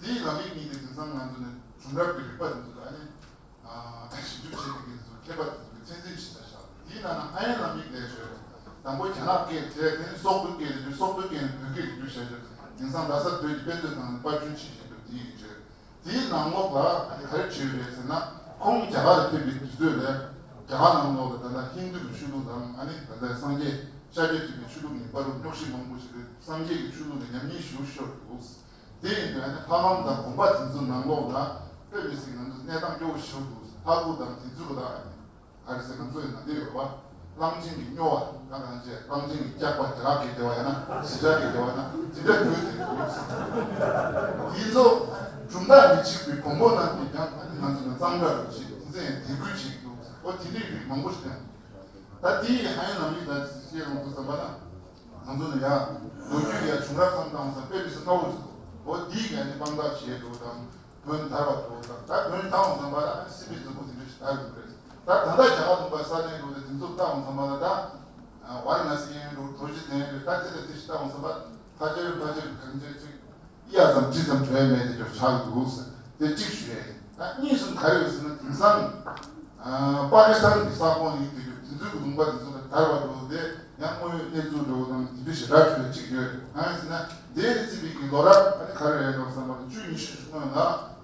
དེའི་ལམ་ཡིག་གཉིས་དེ་དེང་སང་ང་ཚོ་ནས་བྱུང་རབས་ཀྱི་རིག་པ་དེ་ཚོ་ལ་ཨ་ནི་ཞིབ་འཇུག་བྱེད་མཁན་དེ་ཚོ་མཁས་པ་དེ་ཚོ་གིས་ཚད་འཛིན་བྱེད་ས་བཞག་དེའི་ནང་ན་ཧ་ཡན་ལམ་ཡིག་ལས་བྱོས། དང་པོ་རྒྱ་ནག་སྐད་བྱས། དེ་ནས་སོག་པོའི་སྐད་ལ་བསྒྱུར། སོག་པོའི་སྐད་ནས་བོད་སྐད་ལ་བསྒྱུར་བྱས་བྱས། དེང་སང་རྡ་ས་བོད་ཀྱི་དཔེ་མཛོད་ཁང་ནས་པར་སྐྲུན་བྱེད་བཞིན་པ་དེ་ཡིན་བྱས། དེའི་ནང་ལོགས་ལ་ཨ་ནི་ག་རེ་བྲིས་ཡོད་རེད་ཟེར་ན། ཁོང་རྒྱ་གར་ལ་ཕེབས་པའི་དུས་ཚོད་ལ་རྒྱ་གར་ནང་ལོགས་ལ་ད་ལྟ་ཧིན་དུ་གི་ཆོས་ལུགས་དང་། ཨ་ནི་ད་ལྟ་སངས་རྒྱས་ཤཱཀྱ་ཐུབ་པའི་ཆོས་ལུགས་གཉིས་བར་རུ་རྙོག་གཞི་མང་པོ་ཞིག་རེད། སངས་རྒྱས་ཀྱི་ཆོས་ལུགས་ལ་ཉམས་ཉེས་ཞེ་པོ་ཤོར་འདུག་དེ་ཡིན་དུས་ཨ་ནི་ལྷ་ཁང་དང་དགོན་པ་དེ་ཚོའི་ནང་ལོགས་ལ་དཔེ་མི་སྲིད་ང་ཚོ་གནས་སྟངས་སྐྱོ་བོ་ཞིག་འདུག་ལྷ་སྐུ་དང་དེ་ཚོ་གི་ད་ཨ་ནི་ག་རེ་ཟེར། ང་ཚོའི་ནང་དེ་ཡོད་པ། གླང་ཆེན་གྱི་སྨྱོ་བ། ད་གང་བྱས། གླང་ཆེན་གྱི་སྐྱག་པ་རྒྱ་གར་སྐད་བདེ་བ་ཡང་ན་གཞིས་ཆགས་སྐད་བདེ་བ་ན་དེ་འདྲ་བྲིས་ཏེ་འདུག་དེ་ཚོ་གྲུབ་མཐའ་མི་གཅིག་པའི་བོན་པོ་རྣམས་ཀྱིས་ཀྱང་ང་ཚོ་ནང་གཙང་སྦྲ་རུ་བྱེད། དེ་ཚོ་ཡང་དད་གུས་བྱེད་ཀྱི་འདུག་འོ་དེ་འདྲའི་རིགས་མང་པོ་ཞིག་ཡང་། ད་དེའི་ཧ་ཡན་ལམ་ཡིག་ད་བཤད་ཡོང་དུས་ཙམ་པ་ན། ང་ཚོ་ནི་ཡང་ལོ་རྒྱུས་ཡང་བྱུང་རབས་བསམ་བཏང་བ་ཙམ་དཔེ་མི་སྲིད་དཀའ་བོ་ཞིག་འདུག་འོ་དེའི་ག་ནས་དཔང་རྟགས་བྱས་འགྲོ་དང་། བོན་དར་བ་འགྲོ་དང་། ད་བོན་དར་འོང་ཙམ་པ་ལ་སྲིད་པའི་མཛོད་ཕུགས་དེ་འདྲ་ཞིག་དར་ཡོང་གི་རེད། ད་ད་ལྟ་རྒྱ་གར་ལུང་པ་ས་གནས་འགྲོ་དེ་དེ་ཚོ་ལྟ་འོང་ཙམ་པ་ལ། ད་ཝཱ་ར་ཎ་སི་ཡིན་འགྲོ། རྡོ་རྗེ་གདན་རེད། ད་དེ་ལ་དེ་ཞིག་ལྟ་འོང་ཙམ་པ་ཕལ་ཆེར་ཕལ་ཆེར་གང་ཅི་ཅིག་གཡའ་ཙམ་ཅི་ཙམ་བྲོས་མེད་དེ་འདྲ་ཆགས་འདུག་དེ་གཅིག་ཞུ་ཡ་ཡིན། ད་གཉིས་སུ་ག་རེ་ཡོད་ཟེར་ན། དེང་སང་ཨ་པ་ཀི་སི་ཐན་གྱི་ས་ཁོངས་ཡིན་དུས་དེ་ཚོའི་གི་ལུང་པ་དེ་ཚོ་ལ་དར་བ་འགྲོ་དེ་ཡང་དངོས་ཡོད་གནས་ཚུལ་འགྲོ་དང་དེ་འདྲ་ཞིག་ར་འཕྲོད་ཅིག་ཡོད་རེད། གང་ཡིན་ཟེར་ན་དེའི་རྩིས་པའི་གི་ལོ་རབས་ཨ་ནི་ག་རེ་རེད་འགྲོ་བསམ་པ་ན་བཅུ་ཉི་ཤུ་སྔོན་ལ་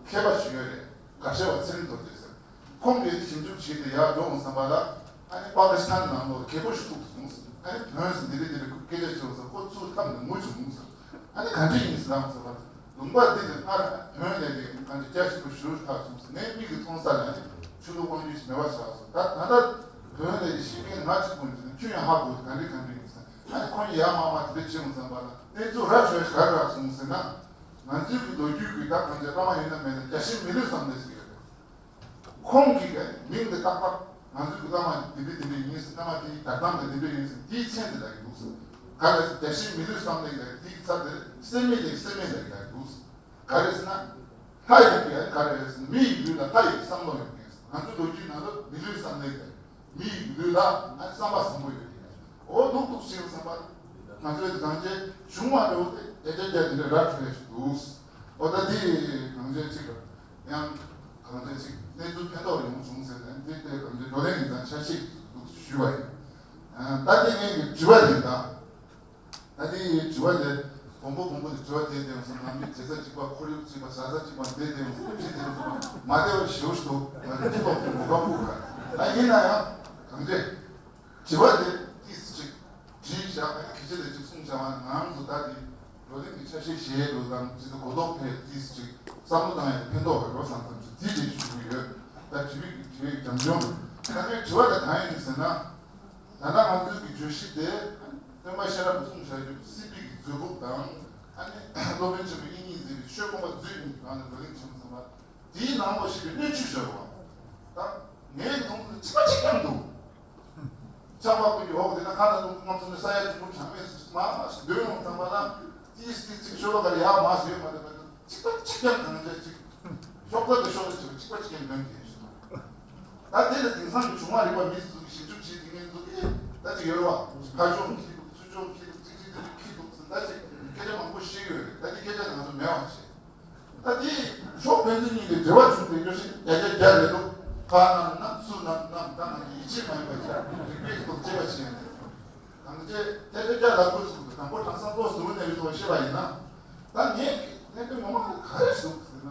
མཁས་པ་ཞིག་ཡོད་རེད། དགའ་ཤེས་པ་ཚེ་རིང་རྡོ་རྗེ་ཟེར། ཁོང་གིས་ཞིབ་འཇུག་བྱས་ཏེ་ཡར་འགྲོ་འོང་བསམ་པ་ལ། ཨ་ནི་པ་ཀི་སི་ཐན་ནང་ལོགས་རྒྱལ་པོ་ཞིག་ཐུག་སོང་ཟེར། ཨ་ནི་བོན་ཟེར་འདི་རེད་འདི་རེད་སྐད་ཆ་བྱས་འོང་ཟེར། ཁོ་ཚུར་འཐམས་ནས་ངུ་བྱུང་ཟེར། ཨ་ནི་ག་འདྲ་ཡིན་ཟེར་ལབ་ཟེར་བ། ལུང་པ་འདི་ནི་སྔར་བོན་ལས་ཀྱི་གང་ཅི་རྒྱ་ཆེན་པོ་ཞེ་པོ་ཐག་སོང་ཟེར། ངའི་མིག་གིས་མཐོང་ས་ལ་ནི་ཆོས་ལུགས་དབང་སྒྱུར་ཞིག་མེད་པ་ཆགས་སོང་། ད་ད་ལྟ་བོན་ལས་ཀྱི་ཤེས་མཁན་ང་གཅིག་པུ་ཡིན་ཟེར་ན། ཁྱོད་ཡང་ཧ་གོ། ག་འདྲ་ག་འདྲ་ཡིན་ཟེར། ད་ཁོང་ཡར་མར་མར་དེ་འདྲ་བྱེད་ཡོང་བསམ་པ་ལ་གནས་ཚུལ་ར་འཕྲོད་ག་རེ་རག་སོང་ཟེར་ན། ང་ཚོའི་གི་ལོ་རྒྱུས་ཀྱི་ད་གང་ཅི་བླ་མ་ཡིན་ན་མེད་ན་རྒྱ་ཆེན་མི་ལུས་བསམ་གནས་ཟེར་ཡོད་རེད། ཁོང་གི་གི་མིང་དེ་ཏག་ཏག་ང་ཚོའི་གི་བླ་མ་འདི་འདྲ་འདི་འདྲ་ཡིན་ཟེར། བླ་མ་དེའི་བརྡ་དམ་དེ་འདི་འདྲ་ཡིན་ཟེར། དེའི་མཚན་དེ་ལ་ཡི་འདུག་ཟེར། ག་རེ་ཟེར། རྒྱ་ཆེན་མི་ལུས་བསམ་གནས་ལ་དེའི་ཚ་དེ་སེམས་མེད་ལས་སེམས་མེད་ལ་ཡི་འདུག་ཟེར། ག་རེ་ཟེར་ན། ལྷ་ཡི་གི་ག་རེ་ཟེར་ན། མི་ཡི་ལུས་ལ་ལྷ་ཡི་བསམ་བློ་ཡོད་མཁན་ཟེར། ང་ཚོའི་ལོ་རྒྱུས་ནང་ལ་མི་ལུས་བསམ་གནས་ལ། མི་ཡི་ལུས་ལ་ཨ་ནི་བསམ་པ་བཟང་པོ་ཡོད་དེ། འོ་ལྡུག་ལྡུག་ཞིག་བསམ་པ། ང་ཚོའི་གང་ཅི་བྱུང་བ་འགྲོ་དེ་བརྒྱ་ཆ་བརྒྱ་དེ་འདྲ་ར་འཕྲོད་ཞིག་འདུག་འོ་ད་དེ་གང་ཅི་ཅིག་ཡང་གང་ཅི་ཅིག་གནས་ཚུལ་ཕན་ཐོགས་ཡོང་བྱུང་ཟེར་ནས་དེ་དེ་གང་ཅི་བགྲོ་གླེང་ཡིན་ཙང་ཆ་ཤས་འདུག་ཞུས་པ་ཡིན། ད་དེ་ངས་དྲི་བ་དེ་ད། ད་དེ་ཡི་དྲི་བ་དེ་བོང་པོ་བོང་པོ་དེ་དྲི་བ་དེ་དེ་ཡོང་སོང་། ནང་མི་བྱེད་ས་གཅིག་པ། ཁོར་ཡུག་གཅིག་པ། བཟའ་ཚང་གཅིག་པ། དེ་དེ་ཡོང་སོང་། དེ་དེ་ཡོང་སོང་། མ་བདེ་བ་ཞེ་པོ་ཞིག་འདུག་ང་ཚོ་ཚོ་ལོག་ཚོ་མོ་ག་ཕུག་ག་ད་ཡིན་ན་ཡང་གང་ཅི་དྲི་བ་དེ་ཏིས་ཅིག་དྲིས་བཞག་པ་ཡིན་ན། གལ་ཆེ་ལས་ཅིག་གསུངས་བཞག་པ་ཡིན་ན། ང་ཚོ་ད་དེ་བགྲོ་གླེང་གི་ཆ་ཤས་བཞེས་འགྲོ་དང་། ཅི་ཚོ་གོ་རྟོགས་འཕེལ། ཏིས་ཅིག་བསམ་བློ་བཏང་ཡག་ཕན་ཐོགས་རེད་བསམ་བསམ་ཅིག་དེ་དེ་ཞུ་གི་ཡོད། ད་དྲི་བའི་དྲི་བའི་འཇམ་འཇོམ། ད་ངའི་དྲི་བ་དེ་གང་ཡིན་ཟེར་ན། ད་ལྟ་ང་ཚོའི་གི་བརྗོད་གཞི་དེ་སྟོན་པ་གཤེན་རབ་ཀྱིས་གསུངས་བཞག་རྒྱུ་སྲིད་པའི་གི་མཛོད་ཕུག་དང་། ཨ་ནི་སློབ་དཔོན་ཆེན་པོ་དབྱིག་གཉེན་མཛད་པའི་ཆོས་སྒོམ་པ་མཛོད་གཉིས་ཀྱི་ནང་ནས་བགྲོ་གླེང་བྱེད་དགོས་བསམ་པ། དེའི་ནང་ལོགས་ཤིག་གི་སྣོད་བཅུད་ཟེར་བ། ད་ངའི་གི་མཐོང་ཚུལ་གཅིག་པ་གཅིག་རྐྱང་འདུག་ཆགས་པ་ཀུན་གྱི་འོག་དེ་ན་ཁ་ན་ལུང་ངམ་སོང་ནས་ས་ཡ་དྲུག་ཅུ་གྲངས་མེད་མར་མར་འདོན་ཡོང་ཙམ་པ་ལ། ཏིས་ཏིས་ཅིག་ཤོ་ལོ་ཀ་ལ་ཡར་མར་ཟེར་ཡོད་མ་རེད་པ། གཅིག་པ་གཅིག་རྐྱང་གང་བྱས་ཅིག་ཤོག་ལྟ་དེ་ཤོག་ལྟ་ཅིག་གཅིག་པ་གཅིག་རྐྱང་འདོན་གྱིན་ཞིག་ད་དེ་ལ་དེང་སང་གི་བྱུང་བ་རིག་པ་མི་ཚོ་གི་ཞིབ་འཇུག་བྱེད་དེ་ངས་ཚོ་གི་ད་ཅིག་ཡོད་རེད་བ། ཕར་ཕྱོགས་འཁྱེར་འདུག་ཚུར་ཕྱོགས་འཁྱེར་འདུག་གཅིག་གཅིག་དེ་འཁྱེར་འདུག་ཟེར། ད་ཅིག་སྐད་ཆ་མང་པོ་བཤད་ཀྱི་ཡོད་རེད། ད་དེ་སྐད་ཆ་ང་ཚོ་མེད་པ་བྱེད། ད་དེ་ཕྱོགས་ཕན་ཚུན་གཉིས་ཀྱི་འབྲེལ་བ་བྱུང་སྟེ་ཡོད་ཞིག་བརྒྱ་ཆ་བརྒྱ་རེད་འདུག་ཕར་རྣམས་རྣམས་ཚུར་རྣམས་རྣམས། ད་ང་ཚོ་ཡིད་ཆེས་མ་ཡིན་པ་ཅིག་རིག་པའི་ཐོག་དཔྱད་པ་བྱེད་ཡ་རེད། གང་ཅི་ཐེ་ཚོམ་རྒྱག་ལ་དགོས་སུ་དང་པོ་དྲང་སང་ལོ་ཟུར་ནས་རིག་ཐོག་བཤད་པ་ཡིན་ན། ད་ངས་གནད་དོན་ངོ་མ་དེ་ག་རེ་བཟུང་ཟེར་ན།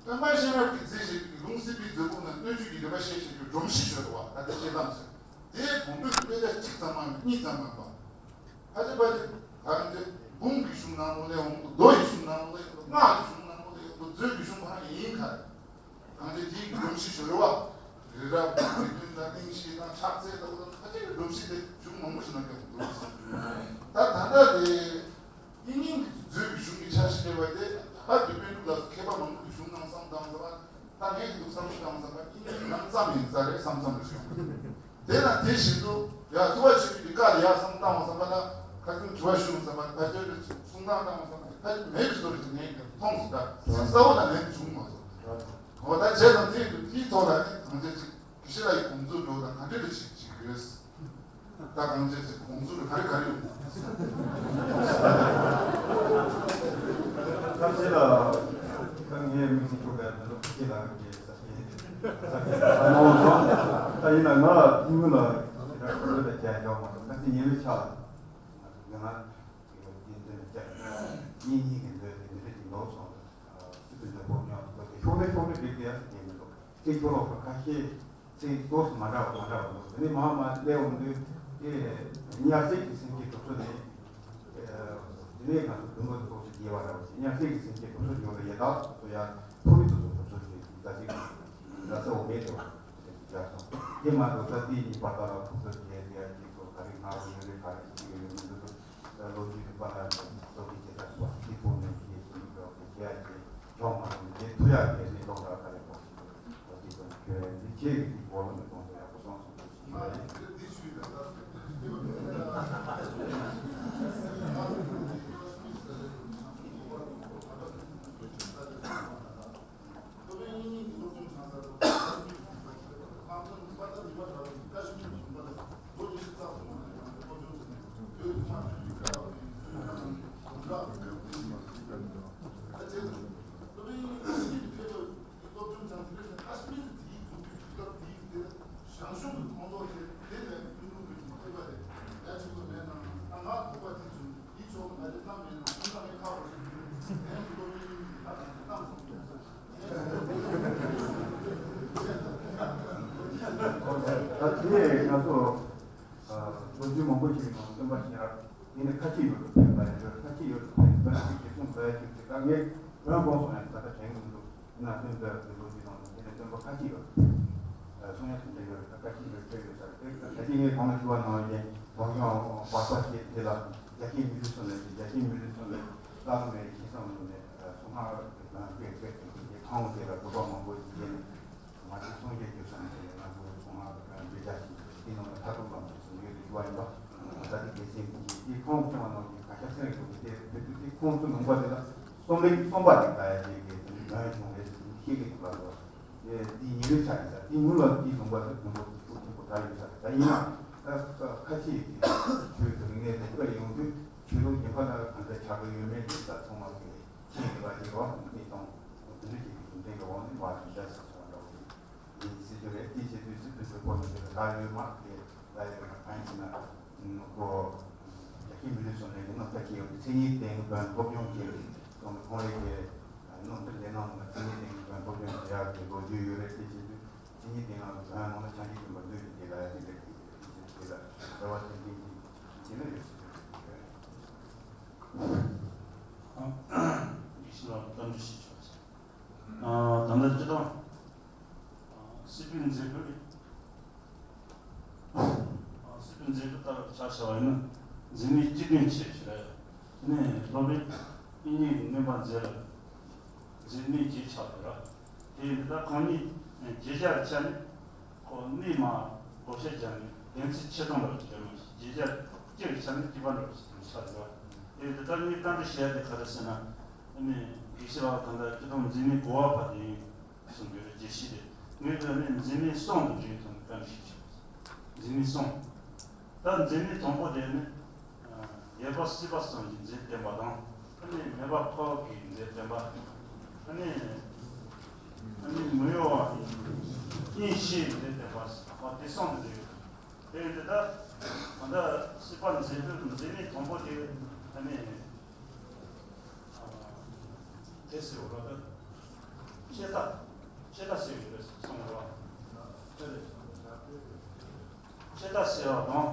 སྟོན་པ་གཤེན་རབ་ཀྱིས་མཛད་བཞག་པའི་ལུང་སྲིད་པའི་མཛོད་ཕུག་ན་སྣོད་བཅུད་ཀྱི་རིག་པ་བཤད་བྱེད་རྒྱུ་སྒྲོམ་གཞི་ཞིག་ཡོད་རེད་བ། ད་དེ་བཤད་སྟངས་ཟེར། དེའི་དགོངས་དོན་དཔེ་ཆ་གཅིག་ཙམ་མ་ཡིན་པ་གཉིས་ཙམ་མ་ཡིན་པ། ཕལ་ཆེར་ཕལ་ཆེར་གང་ཅི་འབུམ་གྱི་གཞུང་ནང་ལོགས་ལ་ཡོང་འདུག་མདོ་ཡི་གཞུང་ནང་ལོགས་ལ་ཡོང་འདུག་སྔགས་ཀྱི་གཞུང་ནང་ལོགས་ལ་ཡོང་འདུག་མཛོད་ཀྱི་གཞུང་གང་ཡིན་ག་རེ། གང་ཅི་དེའི་སྒྲོམ་གཞི་ཞིག་ཡོད་རེད་བ། རི་རབ་དང་རྩི་ཀུན་དང་གླིང་བཞི་དང་ཕྱག་འཚལ་ལྟ་བུ་དང་ཕལ་ཆེར་སྒྲོམ་གཞི་དེ་གཞུང་མང་པོ་ཞིག་ནང་ཡོང་འདུག་ད་ད་ལྟ་དེ་དབྱིག་གཉེན་གྱི་མཛོད་ཀྱི་གཞུང་གི་ཆ་ཤས་སྤེལ་བ་དེ། ད་དུས་པཎ་གྲུབ་ལ་སོགས་མཁས་པ་མང་པོ་གི་གཞུང་ནང་བསམ་བཏང་ཟེར་བ། ད་ངས་འདུག་བསམ་བློ་བཏང་ཟེར་བ། དབྱིག་གཉེན་ནང་ཙམ་ཡིན་ས་རེད་བསམ་བསམ་རེ་བྱུང་། དེ་ན་དེ་བཞིན་དུ་ཡང་ཐུབ་པ་ཆེན་པོའི་བཀའ་ལ་ཡར་བསམ་བཏང་བ་བསམ་པ་ན། ཁ་སང་དྲི་བ་ཞུ་བསམ་པ་ན། ཕལ་ཆེར་གསུང་སྟངས་བཏང་བ་བསམ་པ་ན་ཕལ་ཆེར་མེད་པའི་བཟོ་རེ་ཅིག་ངས་མཐོང་སོང་། ད་གཟིགས་ས་བོ་ན་ལན་བྱུང་མ་སོང་། འོ་ད་བྱས་ཙང་དེ་ཡིན་དུས་དེའི་ཐོག་ལ་ནི་གང་ཅི་ཅིག་དགེ་བཤེས་ལགས་ཀྱི་དགོངས་ཚུལ་འགྲོ་དང་ག་འདྲ་རེ་བྱེད་ཀྱི་ཡོད། ད་གང་ཅི་ཅིག་དགོངས་ཚུལ་ག་རེ་ག་རེ་ཡོད། ད་ཅི་ལ་ད་ངས་མི་ཚེ་སྐྱོ་བའི་ལོ་ཅི་ལ་ངས་ས་ཆེན་ས་ཆེན་ཨ་མ་འོང་སོང་། ད་ཡིན་ན་ང་ལ་ཐུན་མོང་ལ་ད་ལོ་ལ་རྒྱ་འཇོག་མ་སོང་། ད་ཅི་ཉེ་བའི་ཆ་ལ་ང་ཚོ་ང་ང་ཚོ་དེ་འདྲ་ཅིག་གཉིས་གཉིས་ཀྱི་མཛོད་དེ་འདི་འདྲ་ཅིག་ནོར་སོང་། སྲིད་པའི་མཛོད་ཕོག་ཉོག་འདུག་དེ་ཤོག་ལེ་ཤོག་ལེ་བསྒྲིགས་ཏེ་ཡ་ཟེར་གྱི་མི་འདུག་ཚིག་ཐོ་ལོག་པ་ཁ་ཤས་ཚིག་ཏོག་ཙམ་མ་འདྲ་བ་མ་འདྲ་བ་འདུག་དེ་ནས་མར་མར་སླེབས་འོང་དུས་དེ་དམྱལ་སྲེད་ཀྱི་སེམས་བསྐྱེད་སྒྲུབ་ཚུལ་ནས། དེ་ནས་ང་ཚོ་འདུན་པ་ཏོག་ཙམ་རྒྱས་པ་འདྲ་བ་ཞིག་དམྱལ་སྲེད་ཀྱི་སེམས་བསྐྱེད་སྒྲུབ་ཚུལ་ཡོད་ལ་ཡི་དྭགས་སོ་སོ་ཡ་མཐོ་རིས་སོ་སོ་སྒྲུབ་ཚུལ་ཞིག་ཟ་ཟིག་ཟ་ས་འོ་མེད་དོ། ཡག་སོང་། དེ་མ་གཏོགས་ད་དེ་གཉིས་བར་ཐག་ལ་ཁུག་ཏུ་བྱས་ཏེ་ཡ་གཅིག་ཏུ་ག་རེ་སྔ་རུ་ཡོད་རེད། ག་རེ་ཕྱི་རུ་ཡོད་རེད། མི་འདུག་ད་ལོ་རྒྱུས་ཀྱི་པར་ལ་ལྟོ་གི་ཇི་ལྟར་བ་སྲིད་པོ་ནས་ཤེས་སུ་མི་འགྲོ་གི་བྱས་ཏེ་ཇོག་མ་རུང་དེ་ཐུ་ཡག་གི་ནི་ལྟོ་ལྟར་ག་རེ་པོ་ཞིག་ལོ་རྒྱུས་དང་ཁྱོད་འདི་ཆེ་གི་འདི་གོ་ལོ་མི་གཏོང་ས་ཡག་པོ་སོང་སོང་ཞིག་ཡོད་རེད། ད་དེ་ང་ཚོ་ལོ་རྒྱུས་མང་པོ་ཞིག་ནང་སྟོན་པ་གཤེན་རབ་དེ་ནི་ཁ་ཆེ་ཡུལ་དུ་ཕེབས་པ་ཡིན། ཁ་ཆེ་ཡུལ་དུ་ཕེབས་པ་ཡིན། བོན་གྱི་གསུང་བོན་གྱི་ཚིག་ད་ངས་བོན་དགོངས་སོང་ཡང་ད་ལྟ་དྲན་གྱི་མི་འདུག་ཡིན་ན་སྟོན་པའི་ལོ་རྒྱུས་ནང་དེ་ནི་སྟོན་པ་ཁ་ཆེ་ཡུལ་དུ་ཕེབས། གསུང་ཡ་དེ་འདྲ་ཡོད་རེད། ད་ཁ་ཆེ་ཡུལ་ཕེབས་ཡོད་ས་རེད། ད་ཁ་ཆེ་ངས་གོང་ལ་ཞུ་བ་ནང་བཞིན། དོ་སྣང་བར་པ་ཞེས་དེ་ལ་རྒྱ་ཆེའི་མི་རིགས་ཚོ་ནས་རྒྱ་ཆེའི་མི་རིགས་ཚོ་ནས་བླ་མའི་ཤེས་བཟང་ལུགས་ནས་གསུང་སྔགས་སྐད་སྐད་དེ་ཁང་དེ་ལ་དགོས་པ་མང་པོ་ཞིག་ཡིན། མ་གཅིག་སངས་རྒྱས་ཀྱི་སོང་ནས་ང་ཚོ་གསུང་སྔགས་དང་འབྲེལ་བྱ་ཞིག་དེ་ནང་ལ་མཐའ་སྟོངས་ལམ་དུ་སོང་ཡོད་དུ་ཞུ་བ་ཡིན་པ། ད་ལྟ་དེ་སྒེར་སེམས་ཀྱི་དེ་ཁོང་གསུང་བ་ནང་གི་ག་ཤ་སེང་རེ་དགོས་ཀྱི་དེ་དེ་དུས་དེ་ཁོང་ཚོ་ལུང་པ་དེ་ལ་གསུང་ལེགས་གསུང་པ་དེ་ལྟ་ཡ་དེ་གི་དོན་ཡོད་བྱུང་རེད་ཟེར་ནས་ཤེས་ཀྱི་འདུག་ལ། དེ་དེ་ཉིན་རེ་ཆགས་ཡིན་ས་དེ་ཉུང་ལ་དེ་ལུང་པ་དེ་དོན་པོ་ཤུགས་ཆེན་པོ་དར་ཡོད་ས་རེད། ད་ཡིན་ན་ད་ཁ་ཆེའི་དེ་ཆོས་དེ་རིག་གནས་དེ་སྤེལ་ཡོང་དུས་ཆོས་ལུགས་རྒྱུན་པ་ལ་གང་འདྲ་ཆགས་ཀྱི་ཡོད་མེད་དེ་ད་ཚང་མ་གི་ཁྱེད་ཀྱི་བ་ཞིག་རོགས་མི་གཏོང་། དེ་འདྲ་ཞིག་གི་རྒྱུ་མཚན་གྱི་འོག་ནས་མ་ཞིག་བྱ་ཟེར་སོང་འདྲ་བོ་ཡིན་ཟེར་རྒྱུ་རེད། དེ་བྱེད་དུས་སྲིད་དུ་བཟོད་པོ་མི་འདུག་ལ་ཡོད་མ་རེད། ལ་ཡོད་མ་གང་ཡིན་ཟེར་ན་ཁོ་རྒྱ་ཆེའི་མི་རིགས་སོགས་ནས་ནི་ང་ཚོ་གི་མཚན་ཉིད་ལྡན་གྱི་བོན་སློབ་སྦྱོང་བྱས་སོང་ནས་ཁོང་རེ་གི་ནང་དུ་ལས་ནང་ལ་མཚན་ཉིད་ལྡན་གྱི་བོན་སློབ་སྦྱོང་བྱེད་ཡག་གི་ལོ་རྒྱུས་ཡོད་རེད། དེ་བྱེད་དུས་མཚན་ཉིད་ལྡན་ལ་བོན་ནང་ལ་ཆ་འཇིག་རྒྱུན་པ་འདུས་ཀྱི་དེ་ལ་ཡ་དེ་ལས་ཀྱི་དེ་ལ་རེ་བ་ཅན་ཅན་གྱི་དེ་ལ་ཡོད་ཟེར་གྱི་ཡོད། ཡེ་ཤེས་ལ་བཀའ་འདྲི་ཞུ་ཆོག་ཅིང་། ཨ། ད་ལྟ་སྤྱི་བཏང་། ཨ། སྲིད་པའི་མཛད་སྒོ་རེད། ཨ། སྲིད་པའི་མཛད་སྒོ་ལྟར་ཆ་བཞག་པ་ཡིན་ན་མཛད་མི་སྤྱི་དོན་ཆེད་ཞུ་རེད། ནས་སློབ་དཔོན་དབྱིག་གཉེན་སྨན་པ་མཛད་ལ་མཛད་མི་རྗེས་ཆགས་ཡོད་ར། དེ་ཡིན་དུས་ད་ཁོང་གཉིས་རྗེས་ཆགས་ཆ་ནས་ཁོ་གནས་མ་བགོ་བཤའ་བརྒྱབ་ནས་བདེན་ཚིག་ཆེ་མཐོང་འདྲ་བོ་ཞིག་ཡོད་མ་རེད། རྗེས་ཆགས་གཅིག་གི་ཆ་ནས་གཅིག་པ་འདྲ་བོ་ཞིག་ཆགས་ཡོད་ར། དེ་ཡིན་དུས་ད་ངས་བཀའ་འདྲི་ཞུ་ཡ་དེ་ག་རེ་ཟེར་ན། ཨ་ནི་དགེ་བཤེས་ལགས་ད་ལྟ་སྤྱི་བཏང་མཛད་མི་གོ་བ་བར་དུ་ཡིན། གསུང་གི་རེད། རྒྱས་བཤད་དེ་ངས་ཀྱི་ནི་མཛད་མི་གསུམ་དུ་འདྲེས་ཐོན་བཀའ་འདྲི་ཞུ། མཛད་མི་གསུམ། ད་མཛད་མི་དང་པོ་དེ་ནི་ཡོད་པ་སྲིད་པ་གསུམ་གྱི་མཛད་བསྟན་པ་དང་། ཨ་ནི་མེད་པ་འཕགས་པའི་མཛད་བསྟན་པ། ཨ་ནི་ཨ་ནི་མི་གཡོ་བ་དབྱིངས་ཤེས་མཛད་བསྟན་པ། ཨ། དེ་གསུམ་དུ་འདྲེས་ཡོད། དེ་ཡིན་དུས་ད་ད་ལྟ་སྲིད་པ་མཛད་པའི་མཛད་མི་དང་པོ་དེ་ཨ་ནི། དེ་ཟེར་བ་ལ་ད་ཆད་ལྟ། ཆད་ལྟ་ཟེར་བ་རེད་གསུངས་པ་རེད། ཆད་ལྟ་ཟེར་བ་དང་།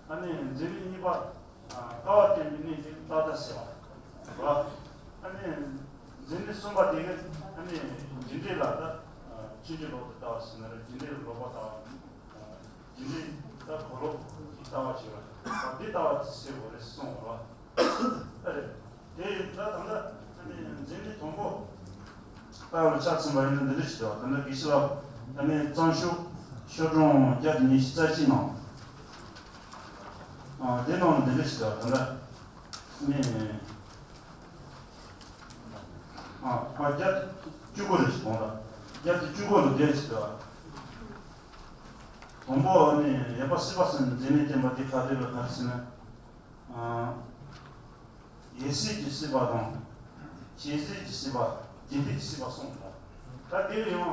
ཨ་ནི་མཛད་མི་གཉིས་པ། ལྟ་བ་བསྟན་པའི་གནས་དེ་ལྟ་ལྟ་ཟེར་བ་རེད། ཨ་ནི་མཛད་མི་གསུམ་པ་དེ་གིས་ཨ་ནི་རྒྱུ་འབྲས་ལ་ད་ཆོས་ཀྱི་ལོག་ཏུ་ལྟ་བ་ཟེར་ན་རེད། རྒྱུ་འབྲས་ལ་ལོག་པ་ལྟ་བ། རྒྱུ་འབྲས་ད་གོ་ལོག་གི་ལྟ་བ་བྱེད་པ་དེ་ལྟ་བ་ཟེར་བ་རེད་གསུངས་པ་རེད། ཨ་རེད། དེ་ཡིན་ད་ད་ལྟ་ཨ་ནི་མཛད་མི་དང་པོ་ལྟ་བར་ཆ་མཚོན་པ་ཡིན་ན་འདི་འདྲ་ཞིག་འདུག་ད་ལྟ་དགེ་བཤེས་ལགས་ཨ་ནི་གཙང་ཤོད་ཤོག་གྲངས་བརྒྱ་དང་ཉི་ཤུ་རྩ་གཅིག་ནང་། ཨ། དེ་ནང་འདི་འདྲ་ཞིག་འདུག་ད་ལྟ་ཨ་ནི། ཨ། ཨ། བརྒྱ་དང་བཅུ་དགུ་རེད་ཞིག་གོང་ལ། བརྒྱ་དང་བཅུ་དགུ་ལ་བསྡད་ཞིག་འདུག་དང་པོ་ཨ་ནི་ཡོད་པ་སྲིད་པ་གསུམ་མཛད་མི་བསྟན་པ་དེ་ག་རེ་རེད་ག་རེ་ཟེར་ན། ཨ། ཡོད་ཚད་ཀྱི་སྲིད་པ་དང་། བྱས་ཚད་ཀྱི་སྲིད་པ། རྒྱུ་འབྲས་ཀྱི་སྲིད་པ་གསུམ་རེད། ད་དེ་ཡང་།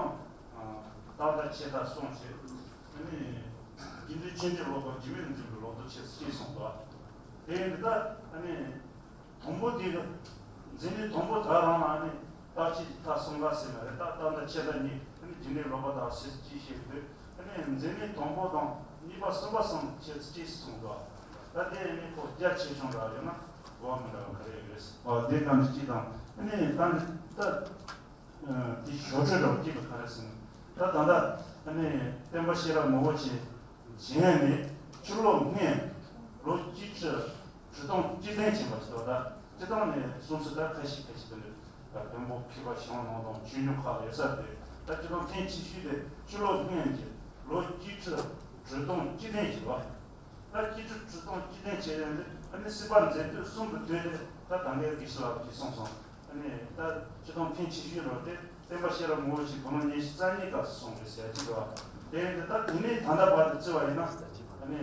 ཨ། རྟག་ལྟ་ཆད་ལྟ་གསུམ་བྱས། ཨ་ནི་རྒྱུ་འབྲས་ཆོས་ཅན་ལོག་པ་རྒྱུ་མེད་ལ་འཛིན་པའི་ལོག་རྟོག་ཆེ་ཤོས་གསུངས་འདུག་དེ་ཡིན་དུས་ད་ཨ་ནི་དང་པོ་དེ་གི་མཛད་མི་དང་པོ་དེ་རང་ལ་ཨ་ནི་རྟག་ཆད་ཀྱི་མཐའ་གསུམ་ཀ་ཟེར་ན་རེད། ད་རྟག་ལྟ་ཆད་ལྟ་གཉིས། ཨ་ནི་རྒྱུ་འབྲས་ལོག་པ་དང་ཟེར་གཅིག་བཤད་དུས། ཨ་ནི་མཛད་མི་དང་པོ་དང་གཉིས་པ་གསུམ་པ་གསུམ་ཆེད་གཅིག་གསུངས་འདུག་ད་དེ་ཨ་ནི་ཁོ་རྒྱ་ཆེ་ཆུང་འདྲ་ཡོད་ན་གོ་བ་མི་འདྲ་བ་ག་རེ་ཡོད་རེད། ཨ། དེ་གང་གཅིག་དང་། ཨ་ནི་གང་གཅིག་ད། དེ་ཞོར་འཕྲོས་རོགས་སྐྱིད་པ་ག་རེ་ཟེར་ན། ད་ད་ལྟ་ཨ་ནི་སྟོན་པ་ཤེས་རབ་མི་བོ་ཆེ་བྱོན་ནས་ཕྱི་ལོ་སྔོན་ལོ་གཅིག་ཁྲི་དྲུག་སྟོང་བཅུ་བདུན་ཕྱིན་པ་ཞིག་འདུག་ད་སྤྱི་བཏང་ནས་སོང་ཚུལ་ད་ཁ་ཤས་ཁ་ཤས་དེ་འདྲ་ད་བོན་པོ་མཁས་པ་གཞུང་ནང་དང་ཆོས་འབྱུང་ཁག་ལ་ཡོད་ས་རེད། ད་སྤྱི་བཏང་ཐེངས་ཆེ་ཤོས་དེ་ཕྱི་ལོ་སྔོན་གྱི་ལོ་གཅིག་ཁྲི་དྲུག་སྟོང་བཅུ་བདུན་ཕྱིན་པ། ད་གཅིག་ཁྲི་དྲུག་སྟོང་བཅུ་བདུན་ཕྱིན་ཡོད་དེ། ཨ་ནི་སྲིད་པ་མཛད་དུས་གསུམ་དུ་བསྡུས་ཏེ་ད་ད་ལྟའི་དགེ་བཤེས་ལགས་ཀྱིས་གསུངས་སོང་། ཨ་ནི་ད་སྤྱི་བཏང་ཐེངས་ཆེ་ཤོས་རེད་དེ། སྟོན་པ་ཤེས་རབ་མི་བོ་ཆེ་དགུང་ལོ་ཉི་ཤུ་རྩ་གཉིས་སྐབས་སུ་གསུངས་པའི་ཟེར་གྱི་འདུག་དེ་ཡིན་དུས་ད་དེ་ནས་ད་ལྟ་བར་དུ་བརྩི་བ་ཡིན་ན། ཨ་ནི་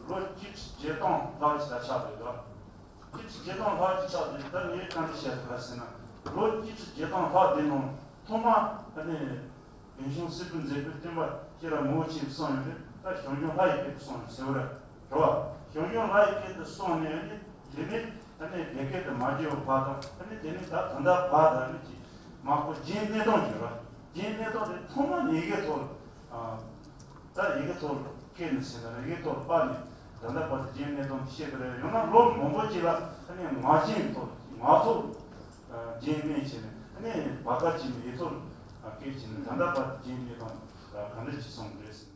ལོ་གཅིག་ཁྲི་བརྒྱད་སྟོང་ལྷག་ཅིག་ད་ཆགས་ཡོད་འདུག་གཅིག་ཁྲི་བརྒྱད་སྟོང་ལྷག་ཅིག་ཆགས་ཡོད་དུས་ད་ངས་བཀའ་འདྲི་བཤད་པ་ཟེར་ན། ལོ་གཅིག་ཁྲི་བརྒྱད་སྟོང་ལྷག་དེ་ནང་ཐོག་མ་ཨ་ནི། བོན་གཞུང་སྲིད་པའི་མཛད་པའི་སྟོན་པ་ཤེས་རབ་མི་བོ་ཆེས་གསུངས་ཡོད་རེད། ད་ཞང་ཞུང་ལྷ་ཡི་སྐད་དུ་གསུངས་ཡོད་ཟེར་བ་རེད། རེད་བ། ཞང་ཞུང་ལྷ་ཡི་སྐད་དུ་གསུངས་ནས་ཨ་ནི་དེ་ནས་ཨ་ནི་བོད་སྐད་དུ་མ་བསྒྱུར་བ་བར་དང་། ཨ་ནི་དེ་ནས་ད་ད་ལྟ་བར་དུ་ཨ་ནི་ཅིག་མ་གོ་རྒྱན་གནས་སྟངས་ཀྱི་རེད་བ། རྒྱན་གནས་སྟངས་དེ་ཐོག་མ་ཡི་གེ་ཐོག་ལ། ཨ། ད་ཡི་གེ་ཐོག་ལ་བཀོད་ནས་ཟེར་ན་ཡི་གེ་ཐོག་ལ་ཕབ་ནས་ད་ལྟ་བར་དུ་རྒྱན་གནས་སྟངས་དེ་བཤད་ཀྱི་རེད། ཡང་ན་ལོ་མང་པོ་ཅིག་ལ་ཨ་ནི་ངག་རྒྱུན་ཐོག་ངག་ཐོག་ལ་རྒྱན་གནས་བྱས་ནས། ཨ་ནི་བར་སྐབས་ཅིག་ནས་ཡིག་ཐོག་ལ་བཀོད་བྱས་ནས་ད་ལྟ་བར་དུ་རྒྱན་གནས་སྟངས་ག་འདྲ་ཅིག་སོང་རེད་ཟེར།